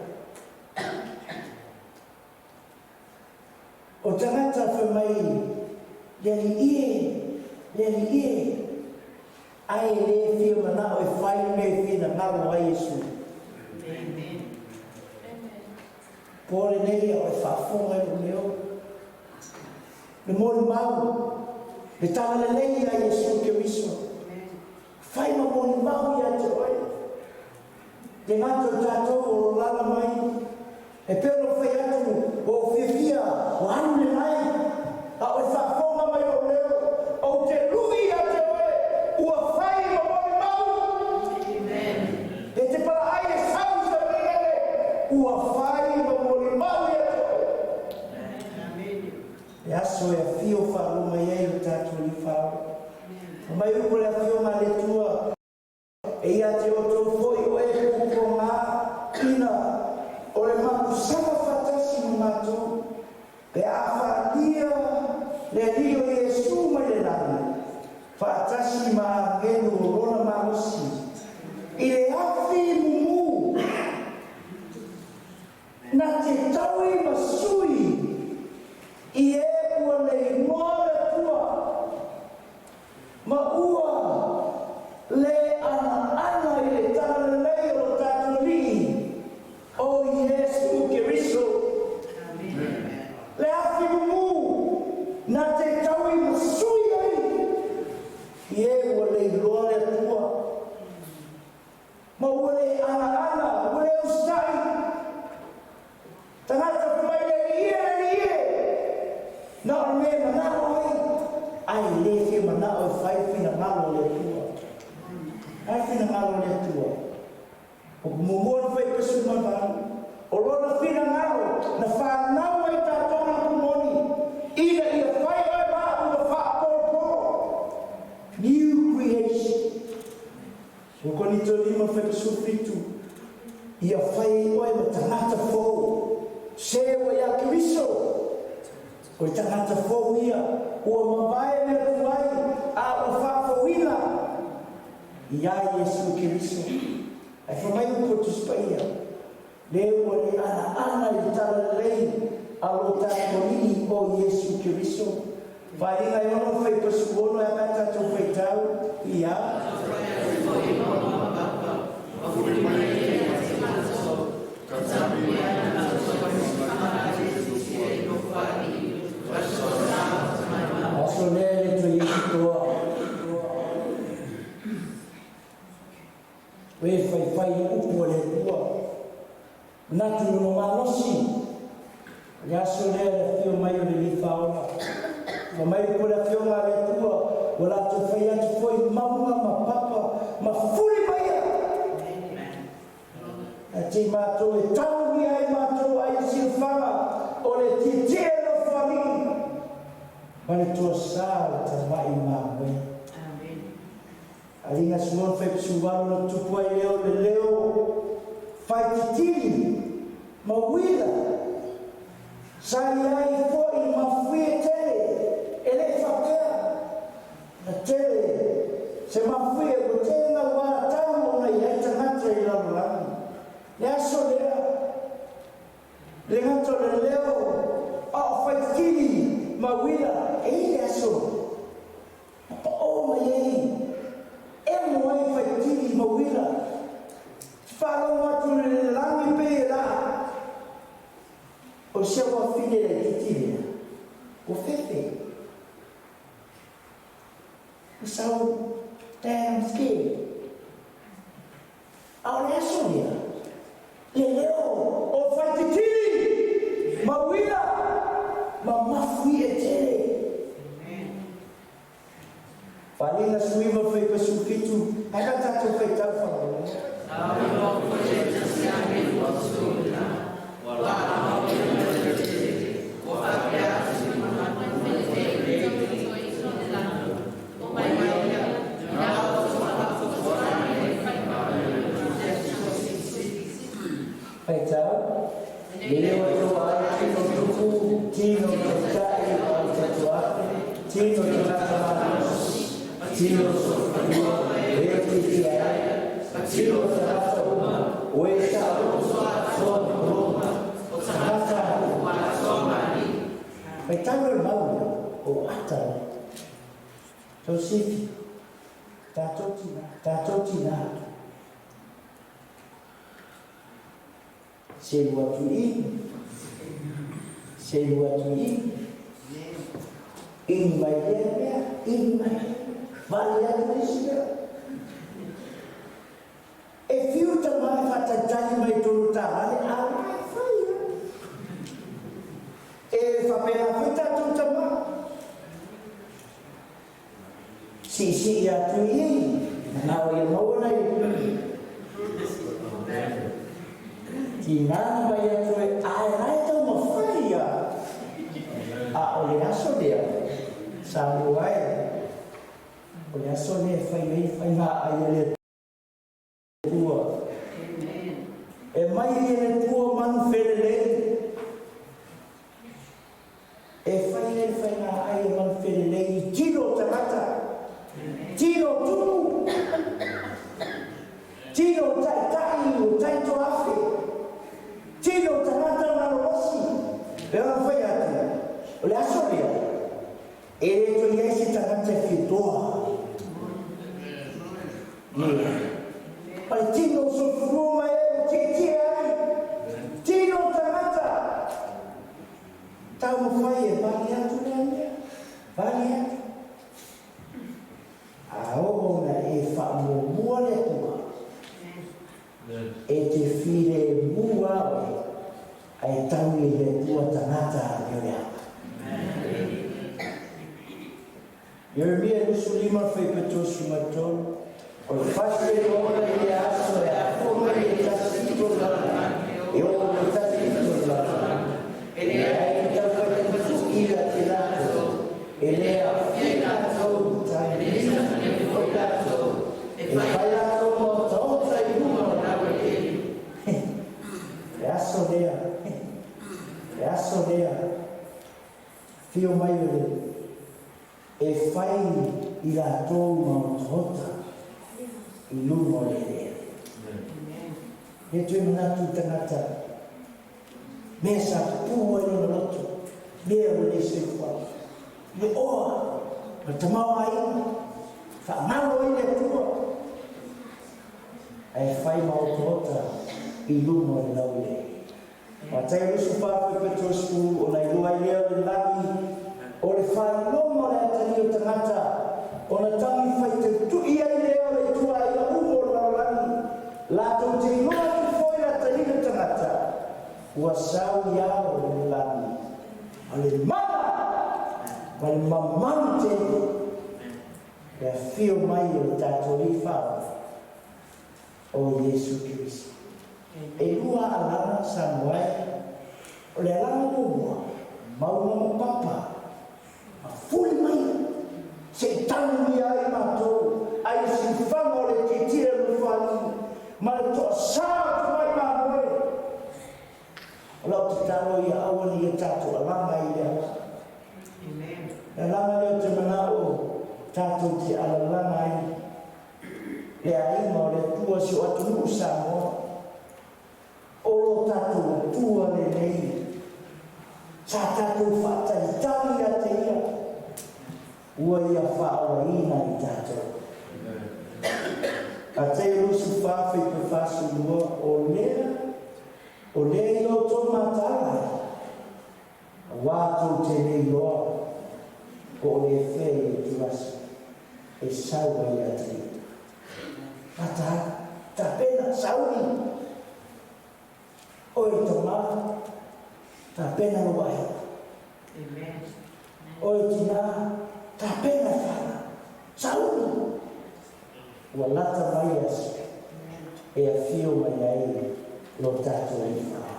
S5: O tagata fai mai, Le Alii e, le Alii e, ae le fia manao e fai le mea e finagalo ai Iesu. Po lenei a o e faafofoga i lou leo. Le molimau, le talalelei ia Iesu Keriso. Fai ma molimau ia te oe. Le gata o tatou o lo lala mai. E pei ona fai atu, ua ou fiafia, ua alu le lai, a o e faafofoga mai lou leo, ou te lui ia te oe, ua fai ma molimau. E te palaai e sau i Samuele, ua fai ma molimau ia te oe. Le aso e afio faalua mai ai lo tatou Alii Faaola. Ma mai upu le afioga a le Atua, e ia te outou foi o e pupuogā ina o le mapusaga faatasi ma matou, pe a faalia le Alii o Iesu mai le lagi, faatasi ma agelu o lona malosi, i le afi mumu, na te taui ma sui i e ua le igoa le Atua, ma ua le anaana i le talalelei o lo tatou Alii o Iesu Keriso. Le afi mumu na te taui ma sui ai i e ua le iloa le Atua, ma ua le anaana, ua le usitai. Tagata fai mai le alii e, le alii e, na o le mea e manao ai, ae le fia manao e fai finagalo o le Atua. Ai finagalo o le Atua. O muamua na fai pasu ma valu. O lona finagalo na whanau ai tātou na pumoni. Ina ia fai oe ma ua whaapōpō. New creation. O Korinito 5 fai pasu 7. Ia fai oe ma tagata fou. Se ua ia Keriso. O le tagata fou ia. Ua mavae mea tuai a ua faafouina. Ia Iesu Keriso. Ai fa mai upu o Tusi Paia. Le ua le anaana i le talalelei a lo tatou Alii o Iesu Keriso. Faaaliga e 6 fai pasu 6 e a tatou faitau ia. Aso lea le toe Iesu toa. O e faifai i upu a le Atua. Manatu i lona malosi. O le aso lea le afio mai o le Alii Faaola. Fa mai upu le afioga a le Atua, ua latou fai atu foi mauga ma papa ma fuli maia. Ae te i matou e taumia ai matou ai i silafaga o le tietie nofoalii ma le toasā o le tamai mamoe. Aliga suon fai pasuvalu na tupu ai leo le leo fai titili ma uila sa i ai fo'i mafuie tele e le'i faapea na tele se mafuie ua tele gauā tau ona i ai tagata i lalolagi. Le aso lea le gata o le leo a o fai titili ma uila e i le aso na paʻō mai ai emo ai faitili ma uila te faalogo atu i le lagi pei e laa o si au afine laitiiti lea ua fefe. Ua so damn scared. A o le aso lea, le leo o faititili ma uila ma mafuie tele. Faaaliga 19 fai pasu 7, ae ka tatou faitau faalauloa. Faitau, le leo e toa ai tino tupu, tino taitai o le tatou afe, tino tagata malosi, tino soifua, leo tiatia ai, tino tagata uma, o e sa o soa ma tagata Faitau le mau o ata le. Tau sifi, tātou tina, tātou tina. Selu atu i. Selu atu i ini mai lea mea, ini mai lea mea, vale atu le isi mea. E fiu tamā e faatalitali mai tonu taavale, a o la e fai lava. E faapena foi tatou tamā. Siisii atu i i, manao ia maua nai tinā na fai atu ai, Ae la e taumafai lava. A o le aso lea, Samoa e, o le aso lea e fai ai faiga ai a le Atua. E mai i le Atua manu felelei. E fai ai le faiga ai a manu felelei i tino o tagata, tino o tupu, tino o taitai o taitoafe, tino o tagata malolosi. E ona fai atu, o le aso lea, E le toe i ai se tagata e fia toa. Ia. Ma le tino o soifua ma e ua tietie ai. Tino o tagata. Taumafai e vale atu lea mea. Vale atu. A oo ona e faamuamua le Atua, e te filemu lava oe, ae tau i le Atua tagata a le ava. Ieremia 25 fuaipetosi ma tolu, O le fasi e ola i le aso e afua mai i le tasi i tolu lagi e oo i le tasi i tolu lagi, e leai ni taufaitutui ia te latou, e le aofia i latou i taimina foi latou, e fai latou ma otaota i luga o laueleele. Le aso lea, le aso lea, afio mai o le e fai i latou ma otaota i luga o le eleele. E toe manatu i tagata, mea sa pupū ai lona loto, mea ua le soifua, le oa, ma le tamaoaiga, faamalo ai le Atua, ae fai ma otaota i luga o le laueleele. Matai 24 fuaipetosi ona iloa ai lea o le lagi, o le faailoga o le atalii o tagata, ona tagi faitautui ai lea o le ituaiga uma o le lalolagi, latou te iloa atu foi le atalii o tagata, ua sau i ao i le lagi, ma le mana ma le mamalu tele, le afio mai o le tatou Alii Faaola, o Iesu Keriso. E lua alaga Samoa e, o le alaga muamua, maua ma papa, ma fuli mai, se i tanugia ai matou, ai le siufaga o le tietie o le Nofoalii, ma le toasā o Tomai Mamoe. O lau tatalo ia aua ne i o tatou alaga i le alaga. Le alaga lea ou te manao tatou te alalaga ai le aiga o le Atua, si o atunuu Samoa, o lo tatou Atua lenei, sa tatou faatalitali ia te Ia, ua Ia faaolaina i tatou. Mateo 24 fuaipe 42, O lea, o lea i lo outou mataala ai, Auā tou te le iloa po o le fea i le itulasi e sau ai le atalii. Gata ai, tapena, sauni! Oe tamā, tapena lou aiga. Oe tinā, tapena fanau. Sauni! Ua lata mai le aso e afio mai ai lo tatou Alii Faaola.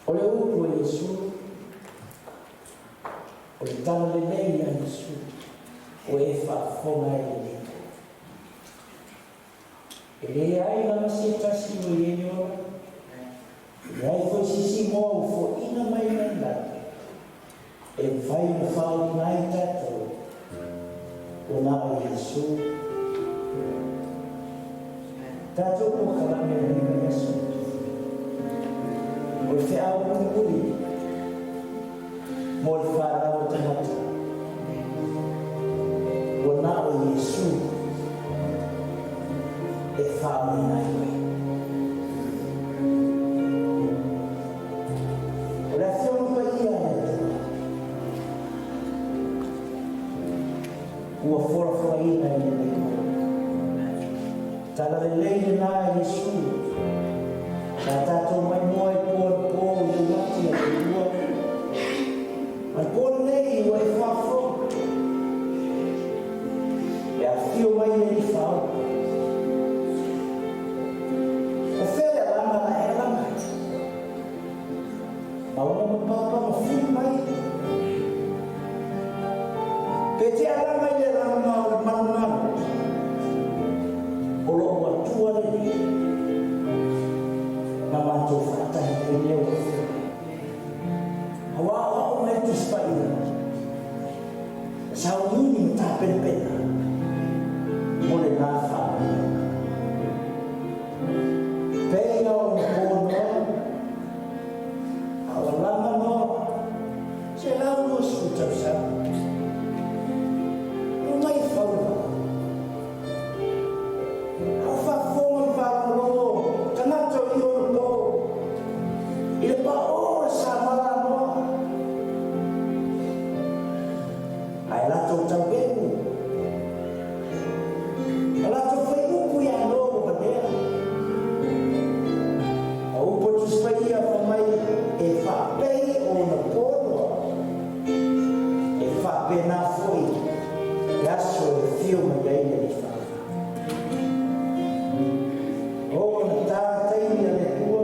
S5: O le upu a Iesu, o le tala lelei a Iesu ua e faafofoga ai i lenei po. E leai lava se tasi ua i ai le ola, e leai foi se isi moa ua foaina mai mai lagi, e mafai ona faaoliga ai tatou, ua na o Iesu. Tatou polokalame o lenei vaiaso, o le feau mulimuli mo le fanau o tagata, ua na o Iesu e faaoliga ai oe. ua folafolaina i lenei po. Tala lelei lenā e Iesu. Sa tatou maimoa i po le po i le uati a le Atua. Ma le po lenei ua e faafofoga. E afifio mai le Alii Faaola. O fea le alaga na e alaga ai? Mauna ma papa ma fuli mai. Pe te alaga i le alaga o le malumalu o loo Atua lenei na matou faatahi ai lea ua afio mai. Aua o au mai le Tusi Paia, na sauniuni ma tapenapena mo lena faamanuiaga. Pei o na po noa, a o alaga noa, 120 tausaga. E omai e fau le vaa. A o faafofoga ma faalogologo tagata o i ona po i le paō o le samala a Noa. Ae latou taueu, ma latou fai upu iā Noa ua valea. O upu a Tusi Paia fai mai e faapei ona po Noa, e faapena foi le aso e afio mai ai le Alii Faaola. O na ta taimi a le Atua.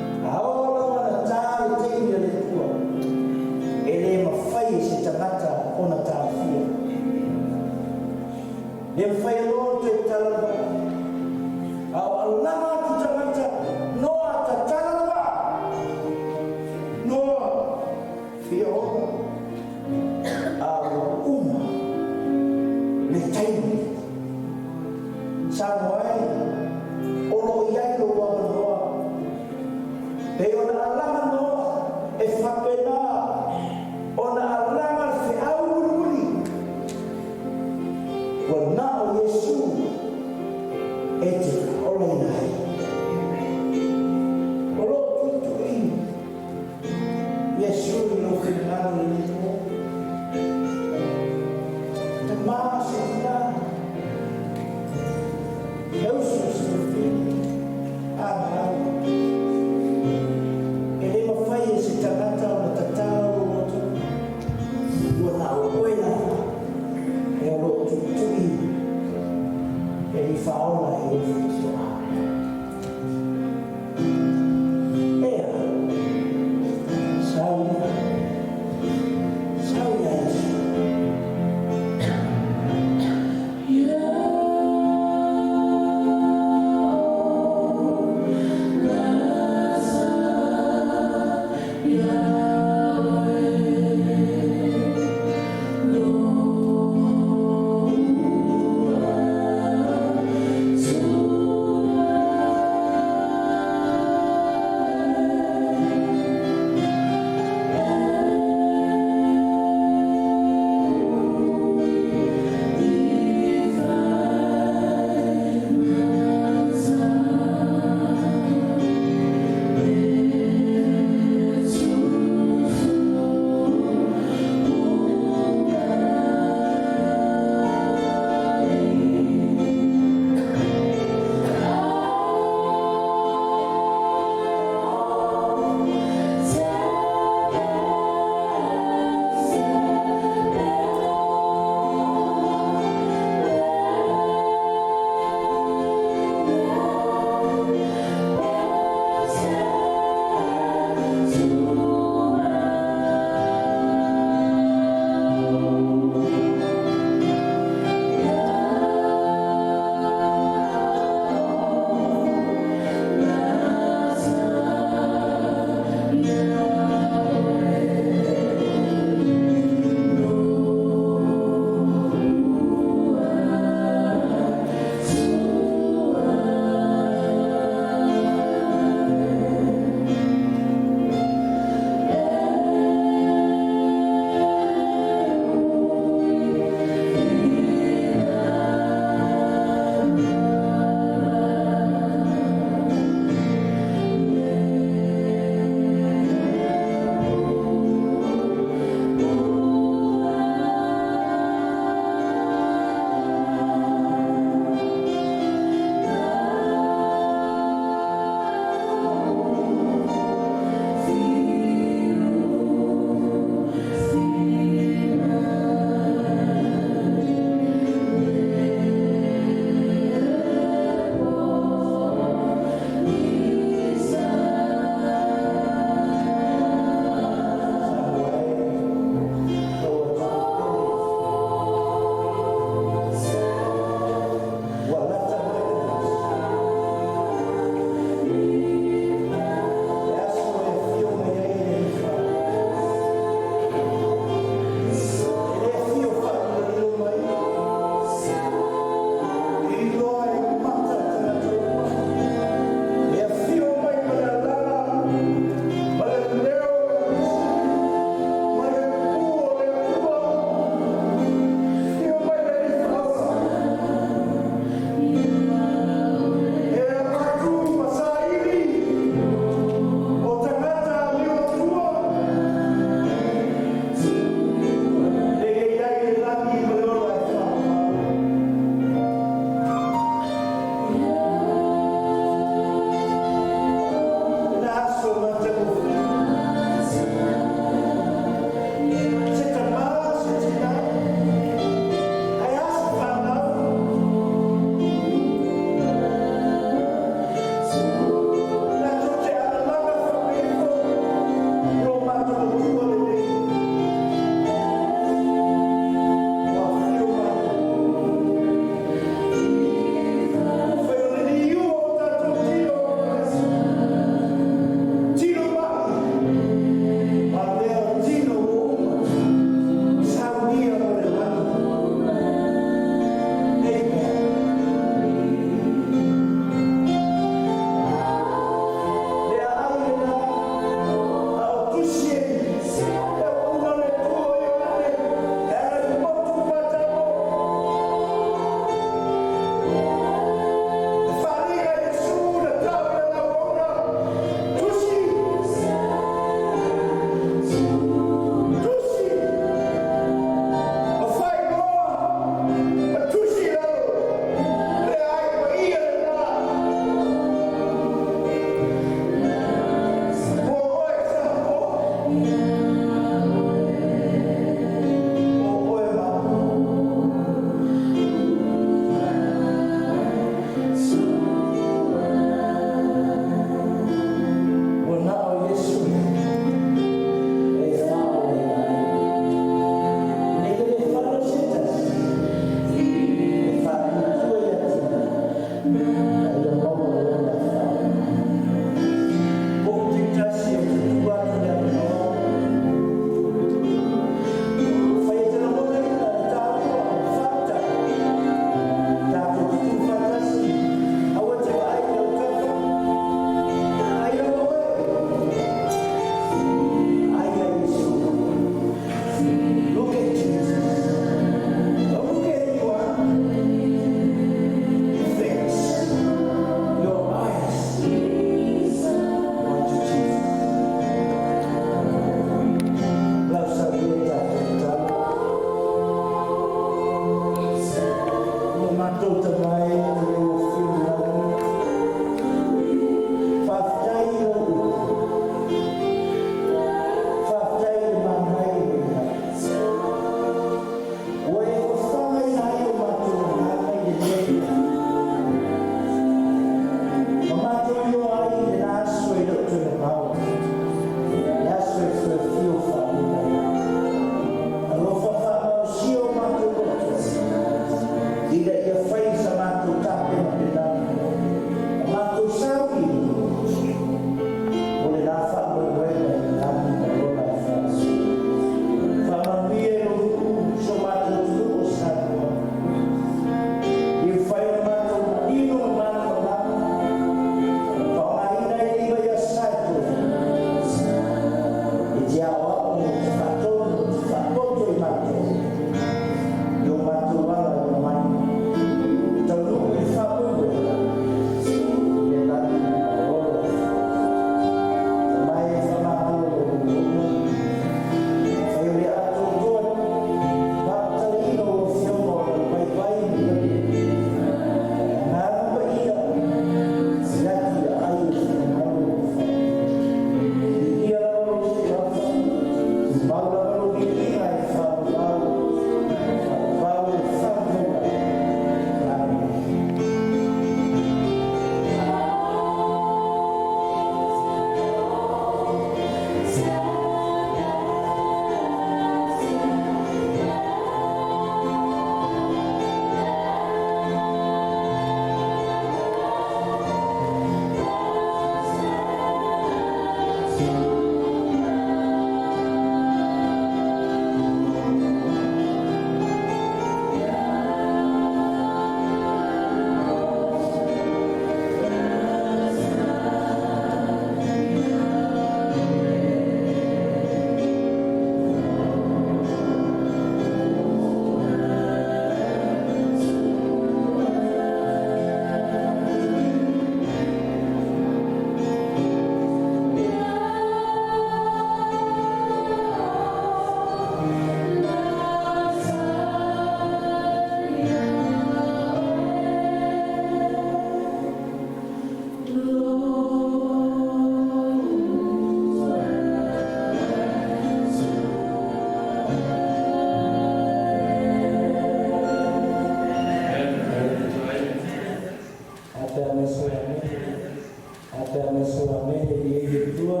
S5: Pea mai so amene i e le tua.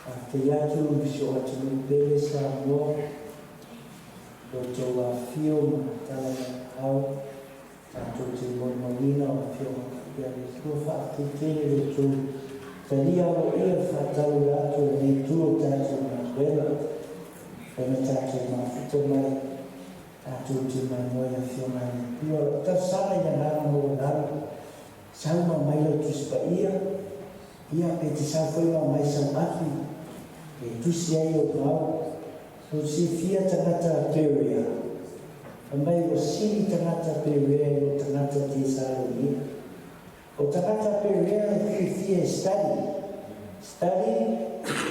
S5: A te atu si o atu ni pele sa mo. O tō a fio ma tala mai au. Tātou te molimauina o afioga ia le tua whaatitele le tō. Talia o ia whātau atu e nei tua tātou galuega. Ona tātou mafuta mai. Tātou te mai moe afioga i le tua. O tausaga i agaga maualalo. Sau ma mai lau tusi paia. Ia pe te sau foi ma mai sau afi. E tusi ai o mau. O silafia tagata Perea. Fai mai ua sili tagata Perea i lo tagata Tesalonia. O tagata Perea e fiafia e study. Study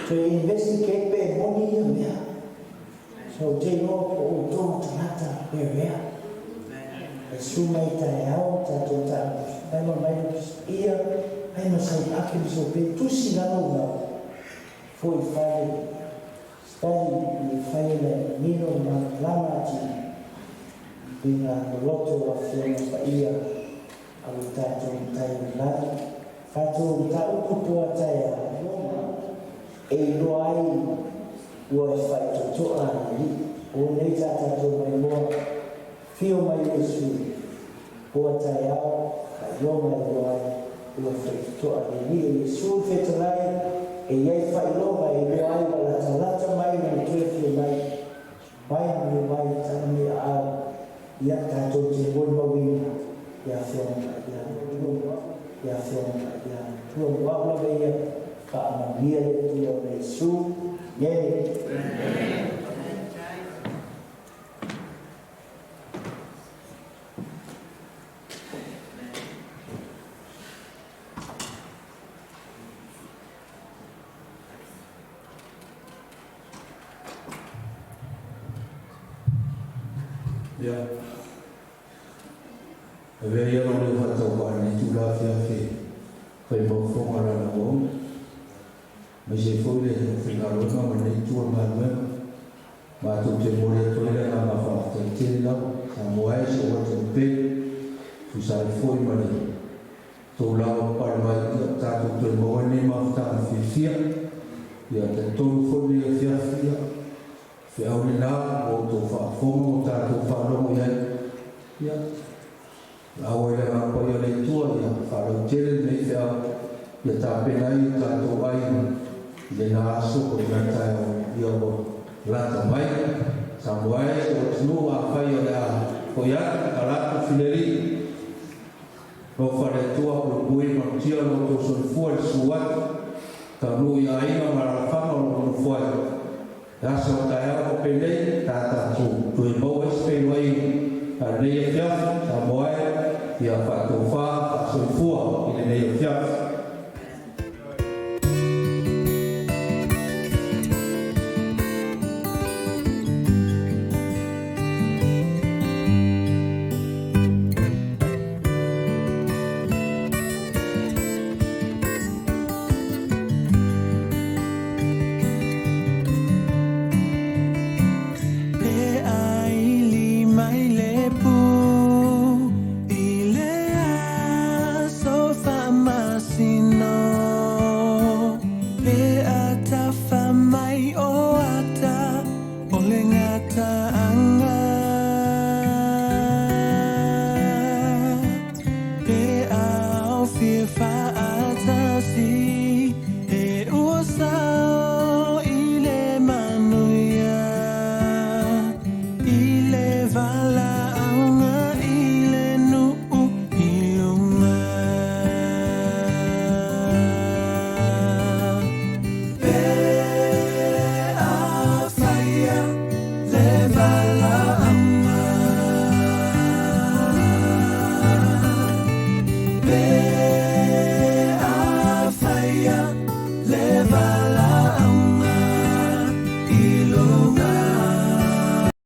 S5: toe investigate pe e moni ia mea. So ou te iloa po o outou o tagata Perea. E su mai taeao tatou taamusu mai ma mai lo tusi ia ai ma sau ake ma sau pe tusi lalo mau foi fale study i fai ona e manino ma malamalama atili i uiga loloto o Afioga Paia a lo tatou Matai o le Lagi. Tatou mataupu poa taeao Roma e iloa ai ua e faitotoa le Alii. O nei tā tatou maimoa fio mai Iesu poa taeao faailoga e iloa ai ua e faitotoa le Alii. O Iesu le fetalai e i ai faailoga e iloa ai ua latalata mai lana toe fio mai. Mai malu mai tala mai aao ia tatou te molimauina i afioga paia tua i afioga paia tua mo au lava ia faamanuia le Atua o Iesu Amene.
S3: Ia, avea ia lou leo faatauvaa i lenei itula afiafi e fai maufofoga a le Alauauna, aemaise ai foi le aufaigaluega ma lenei itu o le galuega. Matou te momoli atu ai le agaga faafetai tele lava, Samoa e, si ou atunuu pele, tusa ai foi ma le tou lava papale mai, ia tatou toe maua ai lenei mafutaga fiafia. Ia talitonu foi lenei afiafi, ia feau lena ua outou faafofoga ma tatou faalogo i ai. Ia lau ai le Agaga Paia o le Atua, ia faalautele lenei feau, ia tapena ai o tatou aiga i lena aso po o lena taeao ia ua lata mai. Samoa e, si ou atunuu, afai o le a foi atu, tala atu Fileli, Alofa le Atua, puipui malutia lo outou soifua i le susu atu, taunuu i aiga ma alalafaga o lo o nofo ai. Le aso a taeao ko penei, ta tatou toe maua ai se feiloaiga a lenei afiafi, Samoa e, ia faatofa, faasoifua i lenei afiafi.
S7: Pe aili mai le pu i le aso faamasino, pe atafa mai o ata o le gataaga, pe aofia faatasi e ua